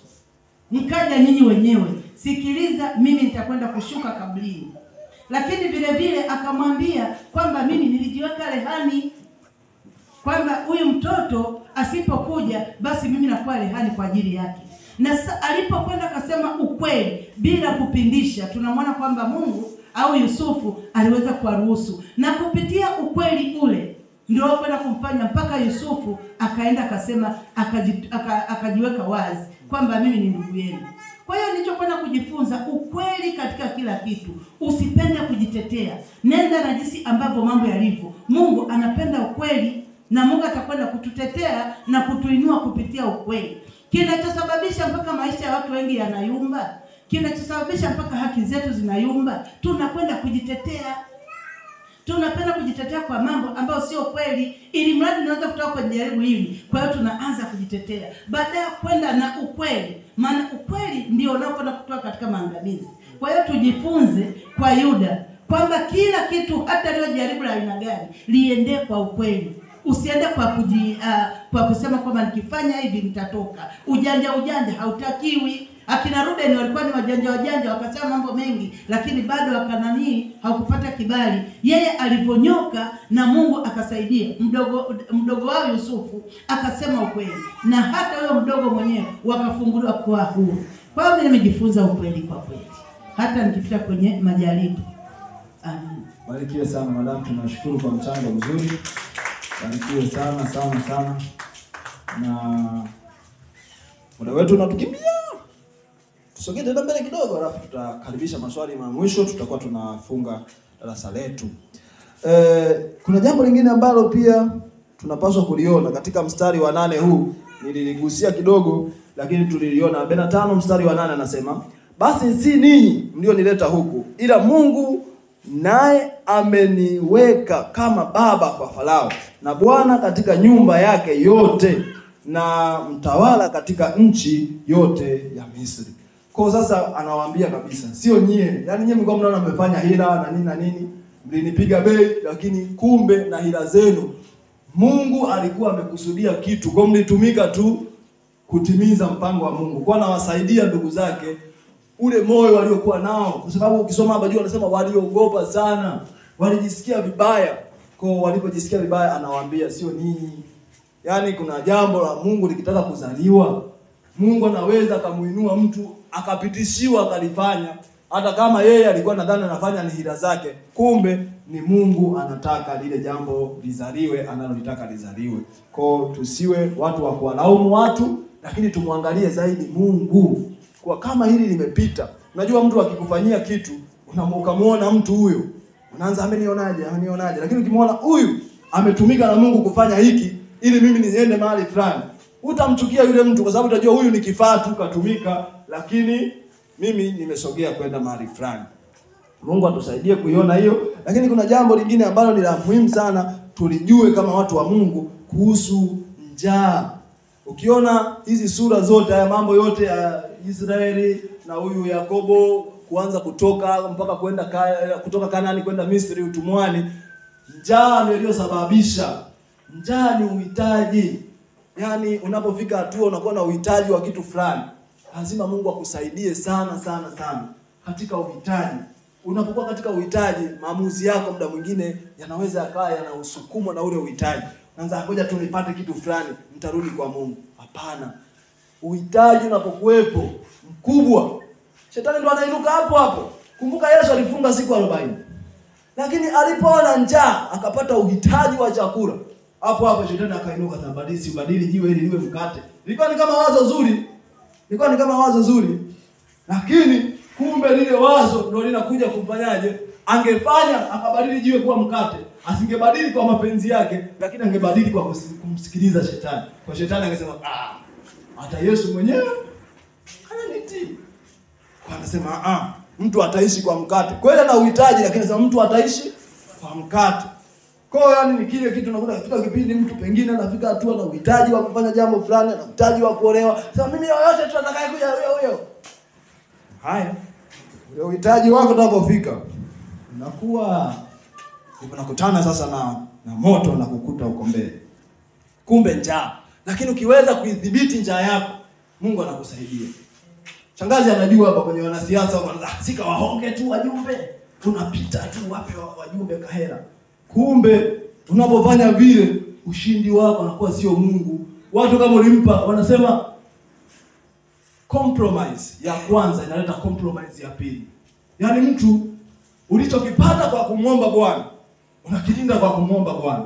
mkaja nyinyi wenyewe, sikiliza, mimi nitakwenda kushuka kaburini. Lakini vile vile akamwambia kwamba mimi nilijiweka rehani, kwamba huyu mtoto asipokuja basi mimi nakuwa rehani kwa ajili yake. Na alipokwenda akasema ukweli bila kupindisha, tunamwona kwamba Mungu au Yusufu aliweza kuwaruhusu. Na kupitia ukweli ule ndio kwenda kumfanya mpaka Yusufu akaenda akasema, akajiweka wazi kwamba mimi ni ndugu yenu. Kwa hiyo nilichokwenda kujifunza, ukweli katika kila kitu. Usipende kujitetea, nenda na jinsi ambavyo mambo yalivyo. Mungu anapenda ukweli, na Mungu atakwenda kututetea na kutuinua kupitia ukweli. Kinachosababisha mpaka maisha ya watu wengi yanayumba, kinachosababisha mpaka haki zetu zinayumba, tunakwenda kujitetea. Tunapenda kujitetea kwa mambo ambayo sio kweli, ili mradi niweze kutoka kwenye jaribu hili. Kwa hiyo tunaanza kujitetea baada ya kwenda na ukweli, maana ukweli ndio unaokwenda kutoka katika maangamizi. Kwa hiyo tujifunze kwa Yuda kwamba kila kitu, hata leo jaribu la aina gani, liende kwa ukweli. Usiende kwa kwa kusema kwamba nikifanya hivi nitatoka. Ujanja ujanja hautakiwi. Akina Ruben walikuwa ni wajanja wajanja, wakasema mambo mengi, lakini bado wakanani hawakupata kibali. Yeye alivonyoka na Mungu akasaidia. Mdogo wao Yusufu akasema ukweli, na hata huyo mdogo mwenyewe wakafunguliwa kwa huru. Kwa hiyo mimi nimejifunza ukweli kwa kweli, hata nikipita kwenye majaribu. Amen. Barikiwe sana madam, tunashukuru kwa mchango mzuri. Barikiwe sana sana sana. Na muda wetu unatukimbia. Tusogee tena mbele kidogo, alafu tutakaribisha maswali ya mwisho, tutakuwa tunafunga darasa letu. Kuna jambo lingine ambalo pia tunapaswa kuliona katika mstari wa 8 huu, nililigusia kidogo lakini tuliliona. 45 mstari wa 8 anasema, basi si ninyi mlionileta huku, ila Mungu naye ameniweka kama baba kwa Farao, na bwana katika nyumba yake yote, na mtawala katika nchi yote ya Misri. Kwa sasa anawaambia kabisa, sio nyie. Yaani nyie mlikuwa mnaona mmefanya hila na nini na nini, mlinipiga bei, lakini kumbe na hila zenu Mungu alikuwa amekusudia kitu. Kwa mlitumika tu kutimiza mpango wa Mungu. Kwa anawasaidia ndugu zake ule moyo waliokuwa nao, kwa sababu ukisoma hapa juu anasema waliogopa sana, walijisikia vibaya. Kwa walipojisikia vibaya anawaambia sio ninyi. Yaani kuna jambo la Mungu likitaka kuzaliwa, Mungu anaweza akamuinua mtu akapitishiwa akalifanya, hata kama yeye alikuwa nadhani anafanya ni hila zake, kumbe ni Mungu anataka lile jambo lizaliwe analolitaka lizaliwe. Kwa tusiwe watu wa kuwalaumu watu, lakini tumwangalie zaidi Mungu. Kwa kama hili limepita, unajua mtu akikufanyia kitu, ukamuona mtu huyo, unaanza amenionaje, amenionaje, lakini ukimuona huyu ametumika na Mungu kufanya hiki ili mimi niende mahali fulani, utamchukia yule mtu kwa sababu utajua huyu ni kifaa tu katumika, lakini mimi nimesogea kwenda mahali fulani. Mungu atusaidie kuiona hiyo. Lakini kuna jambo lingine ambalo ni la muhimu sana tulijue kama watu wa Mungu kuhusu njaa. Ukiona hizi sura zote, haya mambo yote ya Israeli na huyu Yakobo kuanza kutoka mpaka kwenda kutoka Kanaani kwenda Misri utumwani, njaa ndio iliyosababisha. Njaa ni uhitaji. Yaani unapofika hatua unakuwa na uhitaji wa kitu fulani, lazima Mungu akusaidie sana sana sana katika uhitaji. Unapokuwa katika uhitaji, maamuzi yako muda mwingine yanaweza yakawa yanausukumwa na ule uhitaji. Naanza ngoja tu nipate kitu fulani, nitarudi kwa Mungu. Hapana. Uhitaji unapokuwepo mkubwa, shetani ndo anainuka hapo hapo. Kumbuka Yesu alifunga siku 40. Lakini alipoona njaa akapata uhitaji wa chakula. Hapo hapo shetani akainuka, tabadili ubadili jiwe hili liwe mkate. Ilikuwa ni kama wazo zuri. Ilikuwa ni kama wazo zuri. Lakini kumbe lile wazo ndio linakuja kumfanyaje? Angefanya akabadili jiwe kuwa mkate, asingebadili kwa mapenzi yake, lakini angebadili kwa kumsikiliza shetani. Kwa shetani angesema, ah, hata Yesu mwenyewe ananitii. Kwa anasema, ah, mtu ataishi kwa mkate. Kweli ana uhitaji, lakini anasema mtu ataishi kwa mkate. Kwa hiyo yani ni kile kitu unakuta katika kipindi mtu pengine anafika hatua na uhitaji wa kufanya jambo fulani, ana uhitaji wa kuolewa. Sasa mimi yoyote tu atakaye kuja huyo huyo. Haya. Ule uhitaji wako utakapofika, unakuwa unakutana sasa na moto na kukuta uko mbele. Kumbe njaa. Lakini ukiweza kuidhibiti njaa yako, Mungu anakusaidia. Shangazi anajua hapa kwenye wanasiasa wanaanza sika wahonge tu wajumbe, tunapita tu wape wajumbe kahera. Kumbe unapofanya vile, ushindi wako unakuwa sio Mungu. Watu kama ulimpa wanasema compromise ya kwanza inaleta compromise ya pili. Yaani mtu ulichokipata kwa kumwomba Bwana unakilinda kwa kumwomba Bwana.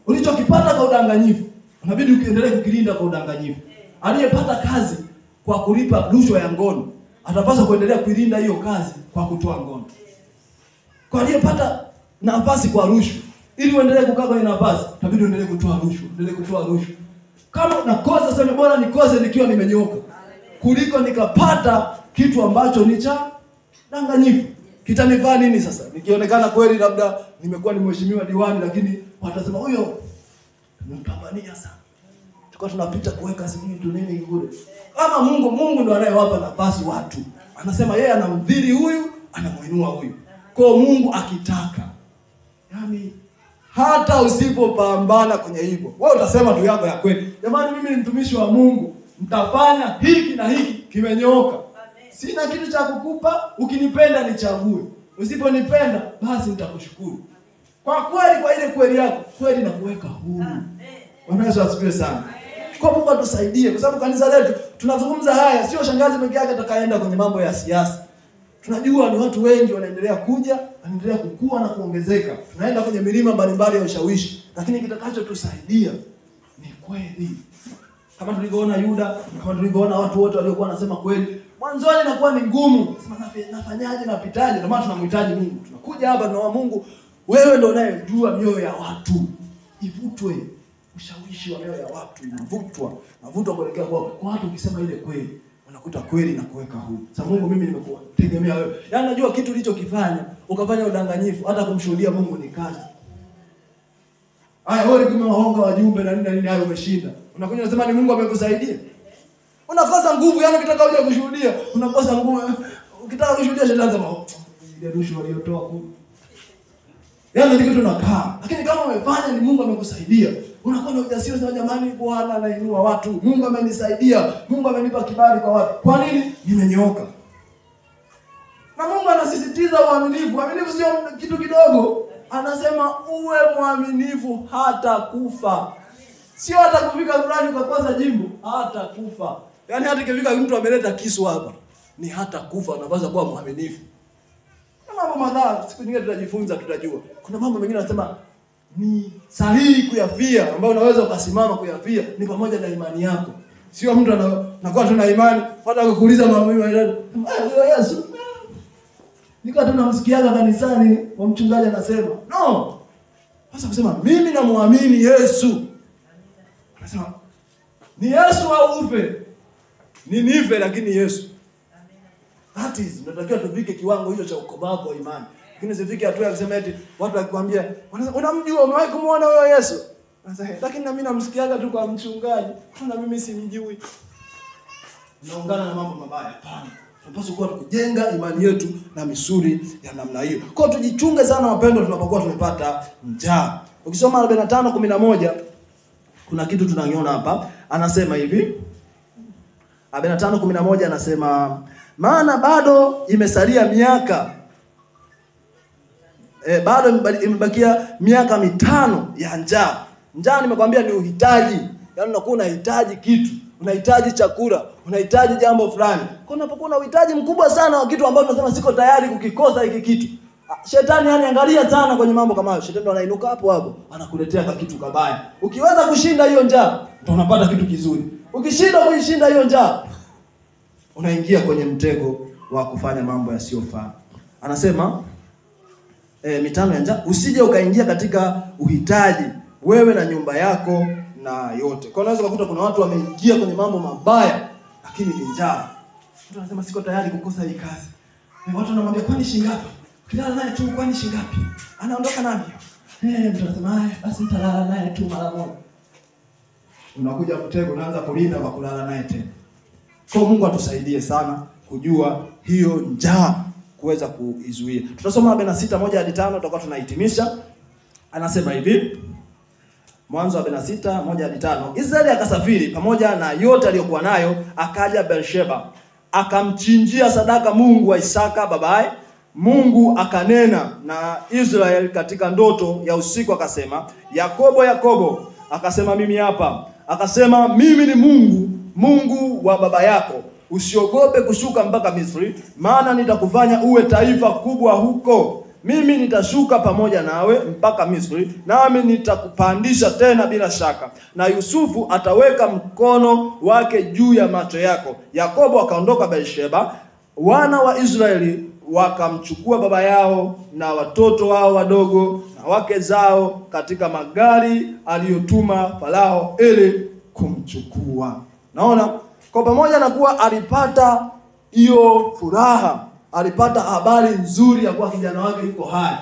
Ulichokipata kwa udanganyifu unabidi ukiendelee kukilinda kwa udanganyifu. Aliyepata kazi kwa kulipa rushwa ya ngono Atapaswa kuendelea kuilinda hiyo kazi kwa kutoa ngono. Kwa aliyepata nafasi kwa rushwa, ili uendelee kukaa kwenye nafasi, itabidi uendelee kutoa rushwa, uendelee kutoa rushwa. Kama unakosa, sema bora nikose nikiwa nimenyoka kuliko nikapata kitu ambacho ni cha danganyifu. Kitanifaa nini sasa? Nikionekana kweli labda nimekuwa ni mheshimiwa diwani, lakini watasema huyo tumempambania sana. Tulikuwa tunapita kuweka sijui tu nini kule. Kama Mungu ndo anayewapa nafasi watu. Anasema yeye anamdhiri huyu, anamuinua huyu. Kwa Mungu akitaka. Yaani hata usipopambana kwenye hivyo, wewe utasema tu yako ya kweli. Jamani, mimi ni mtumishi wa Mungu, nitafanya hiki na hiki, kimenyooka. Sina kitu cha kukupa, ukinipenda nichague. Usiponipenda basi nitakushukuru. Kwa kweli, kwa ile kweli yako, kweli na kuweka huru. Bwana Yesu asifiwe sana. Kwa Mungu atusaidie, kwa sababu kanisa letu tunazungumza haya, sio shangazi peke yake atakayeenda kwenye mambo ya siasa. Tunajua ni watu wengi wanaendelea kuja, wanaendelea kukua na kuongezeka. Tunaenda kwenye milima mbalimbali ya ushawishi, lakini kitakachotusaidia ni kweli. Kama tulivyoona Yuda, kama tulivyoona watu wote waliokuwa wanasema kweli, mwanzoni inakuwa ni ngumu. Sema nafanyaje, napitaje? Ndio maana tunamhitaji Mungu. Tunakuja hapa tunaomba Mungu, wewe ndio unayejua mioyo ya watu. Ivutwe ushawishi wa mioyo ya watu, inavutwa, navutwa kuelekea kwa watu. Ukisema ile kweli, unakuta kweli na kuweka huru. Sasa Mungu, mimi nimekutegemea wewe. Yaani najua kitu ulichokifanya, ukafanya udanganyifu, hata kumshuhudia Mungu ni kazi. Haya, wewe kumewahonga wajumbe na nini na nini, hayo umeshinda. Unakuja unasema ni Mungu amekusaidia. Unakosa nguvu, yaani ukitaka uje kushuhudia, unakosa nguvu. Ukitaka kushuhudia shetani anasema ile rushwa waliotoa kule. Yaani ndio kitu unakaa. Lakini kama umefanya ni Mungu amekusaidia, unakuwa na ujasiri, unasema jamani, Bwana anainua watu. Mungu amenisaidia. Mungu amenipa kibali kwa watu. Kwa nini? Nimenyooka. Na Mungu anasisitiza uaminifu. Uaminifu sio kitu kidogo. Anasema uwe mwaminifu hata kufa. Sio hata kufika fulani kwa kwanza jimbo, hata kufa. Yaani hata ikifika mtu ameleta kisu hapa, ni hata kufa unapaswa kuwa mwaminifu. Kuna mambo madhaa, siku nyingine tutajifunza, tutajua. Kuna mambo mengine anasema ni sahihi kuyafia, ambayo unaweza ukasimama kuyafia, ni pamoja na imani yako. Sio mtu anakuwa tuna imani, hata kukuuliza mambo mengi, Yesu. Niko tunamsikiaga kanisani, wa mchungaji anasema, "No." Sasa kusema mimi namuamini Yesu. Anasema ni Yesu au ufe? Ni nife lakini Yesu. That is, tunatakiwa tufike kiwango hicho cha ukomavu wa imani. Lakini sifike hatua ya kusema eti watu wakikwambia, "Unamjua, umewahi kumuona huyo Yesu?" Anasema, "Lakini na mimi namsikiaga tu kwa mchungaji, na mimi simjui." Naungana na mambo mabaya. Hapana. Tunapaswa kuwa tukijenga imani yetu na misuli ya namna hiyo. Kwa hiyo tujichunge sana wapendwa tunapokuwa tumepata njaa. Ukisoma 45:11 kuna kitu tunakiona hapa. Anasema hivi. 45:11 anasema, maana bado imesalia miaka bado imebakia miaka 5 ya njaa. Njaa nimekwambia ni uhitaji. Yaani unakuwa unahitaji kitu, unahitaji chakula, unahitaji jambo fulani. Kwa unapokuwa na uhitaji mkubwa sana wa kitu ambacho unasema siko tayari kukikosa hiki kitu. Shetani yani angalia sana kwenye mambo kama hayo. Shetani anainuka hapo hapo, anakuletea ka kitu kabaya. Ukiweza kushinda hiyo njaa, ndio unapata kitu kizuri. Ukishinda kuishinda hiyo njaa, unaingia kwenye mtego wa kufanya mambo yasiyofaa. Anasema 5 ya njaa, usije ukaingia katika uhitaji wewe na nyumba yako na yote. Kwa unaweza kukuta kuna watu wameingia kwenye mambo mabaya lakini ni njaa. Mtu anasema siko tayari kukosa hii kazi. Na watu wanamwambia kwani shilingi ngapi? Ukilala naye tu kwani shilingi ngapi? Anaondoka navyo. Mtu anasema haya basi nitalala naye tu mara moja. Unakuja mtego, unaanza kulinda kwa kulala naye tena. Kwa Mungu atusaidie sana kujua hiyo njaa kuweza kuizuia. Tutasoma 46:1-5 tutakuwa tunahitimisha. Anasema hivi. Mwanzo 46:1-5. Israeli akasafiri pamoja na yote aliyokuwa nayo, akaja Beersheba, akamchinjia sadaka Mungu wa Isaka babaye. Mungu akanena na Israel katika ndoto ya usiku akasema, Yakobo, Yakobo. Akasema, mimi hapa. Akasema, mimi ni Mungu, Mungu wa baba yako. Usiogope kushuka mpaka Misri, maana nitakufanya uwe taifa kubwa huko. Mimi nitashuka pamoja nawe mpaka Misri, nami nitakupandisha tena bila shaka. Na Yusufu ataweka mkono wake juu ya macho yako. Yakobo akaondoka Beersheba. Wana wa Israeli wakamchukua baba yao na watoto wao wadogo na wake zao katika magari aliyotuma Farao ili kumchukua. Naona kwa pamoja na kuwa alipata hiyo furaha, alipata habari nzuri ya kuwa kijana wake yuko hai,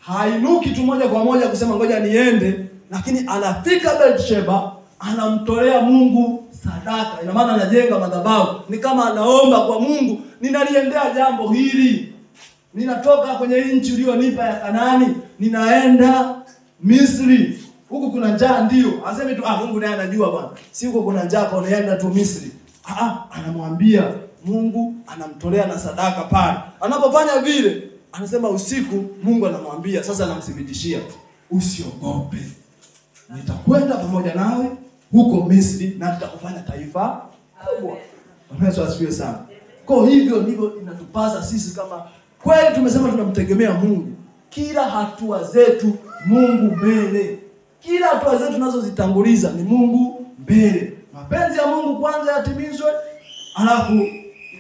hainuki tu moja kwa moja kusema ngoja niende, lakini anafika Beersheba, anamtolea Mungu sadaka. Ina maana anajenga madhabahu, ni kama anaomba kwa Mungu, ninaliendea jambo hili, ninatoka kwenye nchi uliyonipa ya Kanaani, ninaenda Misri. Huku kuna njaa, ndio asemi tu Mungu naye anajua bwana, si huko kuna njaa kwa unaenda tu Misri. Anamwambia Mungu, anamtolea na sadaka pale. Anapofanya vile, anasema usiku Mungu anamwambia sasa, anamthibitishia, usiogope, nitakwenda pamoja nawe huko Misri na nitakufanya taifa kubwa. Bwana Yesu asifiwe sana. Kwa hivyo ndivyo inatupasa sisi kama kweli tumesema tunamtegemea Mungu. Kila hatua zetu Mungu mbele. Kila hatua zetu tunazozitanguliza ni Mungu mbele. Mapenzi ya Mungu kwanza yatimizwe, alafu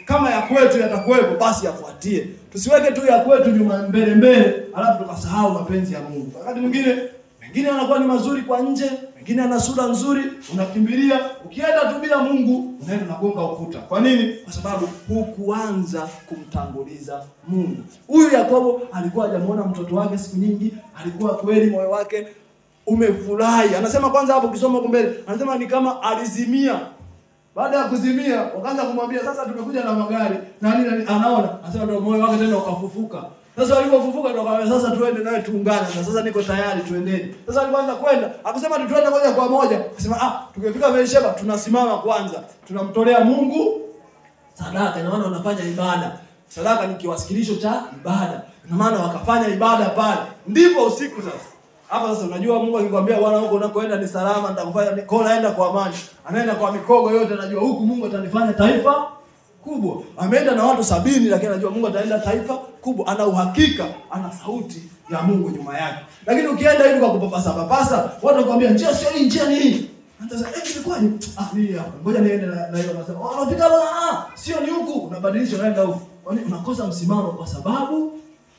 kama ya kwetu yatakuwepo basi yafuatie. Tusiweke tu ya kwetu nyuma mbele mbele, alafu tukasahau mapenzi ya Mungu. Wakati mwingine mengine yanakuwa ni mazuri kwa nje, mengine yana sura nzuri, unakimbilia, ukienda tu bila Mungu, unaenda unagonga ukuta. Kwa nini? Kwa sababu hukuanza kumtanguliza Mungu. Huyu Yakobo alikuwa hajamuona mtoto wake siku nyingi, alikuwa kweli moyo wake umefurahi. Anasema kwanza hapo ukisoma huko mbele, anasema ni kama alizimia. Baada ya kuzimia, wakaanza kumwambia sasa tumekuja na magari. Na nini anaona? Anasema ndio moyo wake tena ukafufuka. Sasa walipofufuka ndio akamwambia sasa tuende naye tuungane, na sasa niko tayari tuendeni. Sasa walianza kwenda, akusema tuende moja kwa moja. Akasema tukifika Beersheba tunasimama kwanza, tunamtolea Mungu sadaka. Ina maana wanafanya ibada. Sadaka ni kiwasilisho cha ibada. Ina maana wakafanya ibada pale. Ndipo usiku sasa. Hapa sasa unajua Mungu akikwambia bwana huko unakoenda ni salama, nitakufanya niko naenda kwa amani. Anaenda kwa mikogo yote, anajua huku Mungu atanifanya taifa kubwa. Ameenda na watu 70 lakini anajua Mungu ataenda taifa kubwa. Ana uhakika, ana sauti ya Mungu nyuma yake. Lakini ukienda hivi kwa kupapasa papasa, watu wakwambia njia sio hii, njia ni hii. Anasema ilikuwaje? Ni hapa. Ngoja niende na hiyo anasema, unafika sio ni huku, unabadilisha unaenda huku. Kwani unakosa msimamo kwa sababu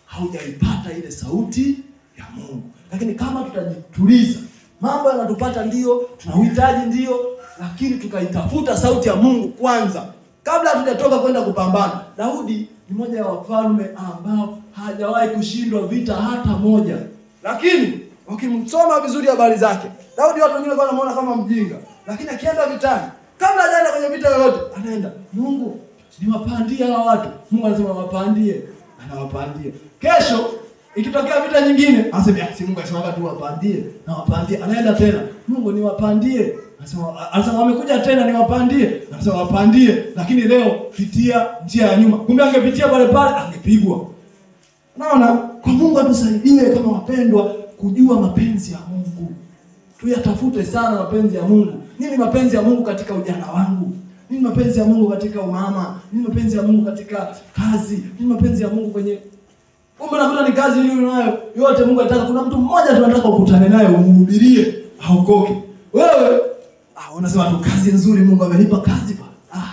haujaipata ile sauti ya Mungu. Lakini kama tutajituliza, mambo yanatupata ndio, tunahitaji ndio, lakini tukaitafuta sauti ya Mungu kwanza kabla hatujatoka kwenda kupambana. Daudi ni mmoja ya wafalme ambao hajawahi kushindwa vita hata moja. Lakini ukimsoma vizuri habari zake, Daudi watu wengine wanamuona kama mjinga, lakini akienda vitani, kabla hajaenda kwenye vita yoyote, anaenda, Mungu niwapandie hawa watu. Mungu anasema wapandie, anawapandia. Kesho ikitokea vita nyingine, anasema si Mungu alisema tu wapandie, na wapandie. Anaenda tena, Mungu niwapandie. Anasema wamekuja tena niwapandie. Anasema wapandie, lakini leo pitia njia ya nyuma. Kumbe angepitia pale pale angepigwa. Unaona? Kwa Mungu atusaidie kama wapendwa kujua mapenzi ya Mungu. Tuyatafute sana mapenzi ya Mungu. Nini mapenzi ya Mungu katika ujana wangu? Nini mapenzi ya Mungu katika umama? Nini mapenzi ya Mungu katika kazi? Nini mapenzi ya Mungu kwenye kumbe nakuta ni kazi ile unayo yote Mungu anataka. Kuna mtu mmoja tu anataka ukutane naye umhubirie aokoke. Wewe unasema tu kazi nzuri, Mungu amenipa kazi pale.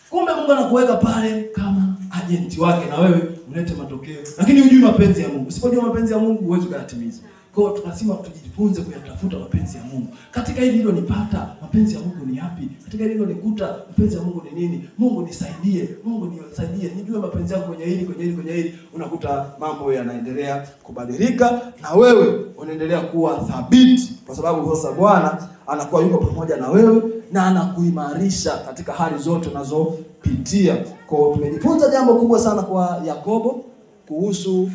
Kumbe Mungu anakuweka pale kama ajenti wake na wewe ulete matokeo. Lakini hujui mapenzi ya Mungu. Usipojua mapenzi ya Mungu huwezi kuyatimiza. Kwa hiyo tunasema tujifunze kuyatafuta mapenzi ya Mungu. Katika hili hilo nipata, mapenzi ya Mungu ni yapi? Katika hili hilo nikuta, mapenzi ya Mungu ni nini? Mungu nisaidie, Mungu nisaidie, nijue mapenzi yako kwenye hili, kwenye hili, kwenye hili. Unakuta mambo yanaendelea kubadilika na wewe unaendelea kuwa thabiti, kwa sababu sasa Bwana anakuwa yuko pamoja na wewe na anakuimarisha katika hali zote unazopitia. Kwa hiyo tumejifunza jambo kubwa sana kwa Yakobo kuhusu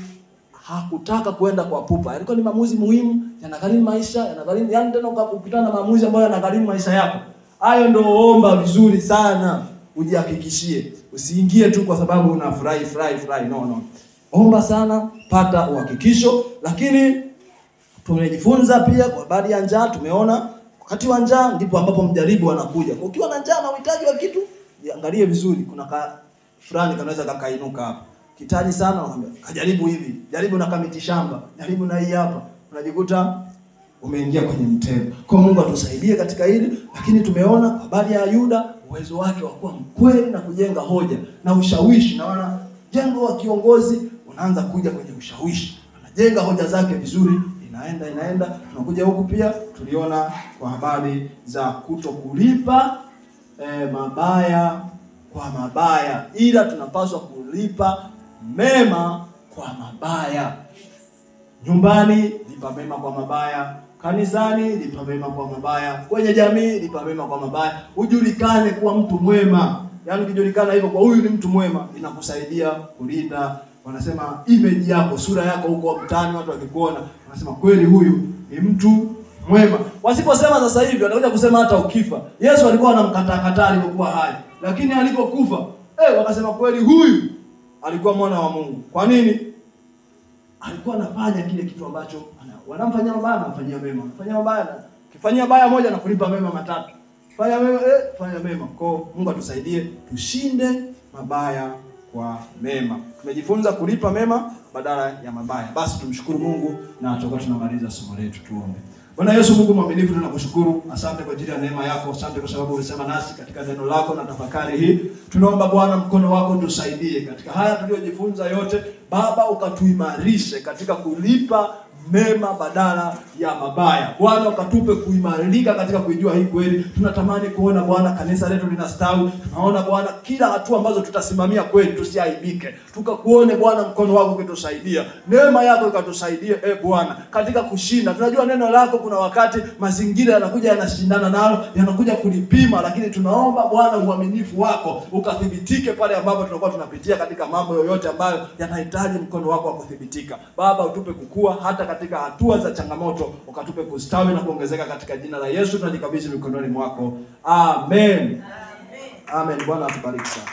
hakutaka kwenda kwa pupa. Yalikuwa ni maamuzi muhimu, yanagharimu maisha, yanagharimu, yani tena ukakutana na maamuzi ambayo yanagharimu maisha yako. Hayo ndio omba vizuri sana, ujihakikishie. Usiingie tu kwa sababu unafurahi furahi furahi. No, no. Omba sana, pata uhakikisho. Lakini tumejifunza pia kwa habari ya njaa. Tumeona wakati wa njaa ndipo ambapo mjaribu anakuja. Ukiwa na njaa na uhitaji wa kitu, jiangalie vizuri, kuna ka fulani kanaweza kakainuka hapa. Kitaji sana, unaambia kajaribu hivi, jaribu na kamiti shamba, jaribu na hii hapa, unajikuta umeingia kwenye mtego. Kwa Mungu atusaidie katika hili. Lakini tumeona habari ya Yuda, Uwezo wake wa kuwa mkweli na kujenga hoja na ushawishi. Na wana jengo wa kiongozi unaanza kuja kwenye ushawishi, anajenga hoja zake vizuri, inaenda. Tunakuja huku pia tuliona kwa habari za kutokulipa mabaya kwa mabaya, ila tunapaswa kulipa mema kwa mabaya. Nyumbani lipa mema kwa mabaya, kanisani lipa mema kwa mabaya, kwenye jamii lipa mema kwa mabaya. Ujulikane kuwa mtu mwema. Yaani ukijulikana hivyo kwa huyu ni mtu mwema, inakusaidia kulinda, wanasema image yako, sura yako huko mtaani, watu wakikuona wanasema kweli huyu ni mtu mwema. Wasiposema sasa hivi watakuja kusema hata ukifa. Yesu alikuwa anamkataa kataa alipokuwa hai, lakini alipokufa wakasema kweli huyu alikuwa mwana wa Mungu. Kwa nini? Alikuwa anafanya kile kitu ambacho wanamfanyia mabaya, anamfanyia mema. Anafanyia mabaya, kifanyia baya moja na kulipa mema matatu. Fanya mema, fanya mema. Kwa Mungu atusaidie tushinde mabaya kwa mema. Tumejifunza kulipa mema badala ya mabaya. Basi tumshukuru Mungu na tutakuwa tunamaliza somo letu. Tuombe. Bwana Yesu Mungu mwaminifu, tunakushukuru. Asante kwa ajili ya neema yako. Asante kwa sababu umesema nasi katika neno lako na tafakari hii. Tunaomba Bwana mkono wako tusaidie katika haya tuliyojifunza yote. Baba, ukatuimarishe katika kulipa mema badala ya mabaya. Bwana, ukatupe kuimarika katika kuijua hii kweli. Tunatamani kuona Bwana kanisa letu linastawi. Tunaona Bwana kila hatua ambazo tutasimamia kweli tusiaibike. Tukakuone Bwana mkono wako ukitusaidia, neema yako ikatusaidia Bwana katika kushinda. Tunajua neno lako kuna wakati mazingira yanakuja yanashindana nalo, yanakuja kulipima, lakini tunaomba Bwana uaminifu wako ukathibitike pale ambapo tunakuwa tunapitia katika mambo yoyote ambayo yanahitaji mkono wako wa kuthibitika. Baba, utupe kukua hata katika hatua za changamoto, ukatupe kustawi na kuongezeka katika jina la Yesu tunajikabidhi mikononi mwako. Amen. Amen. Bwana atubariki sana.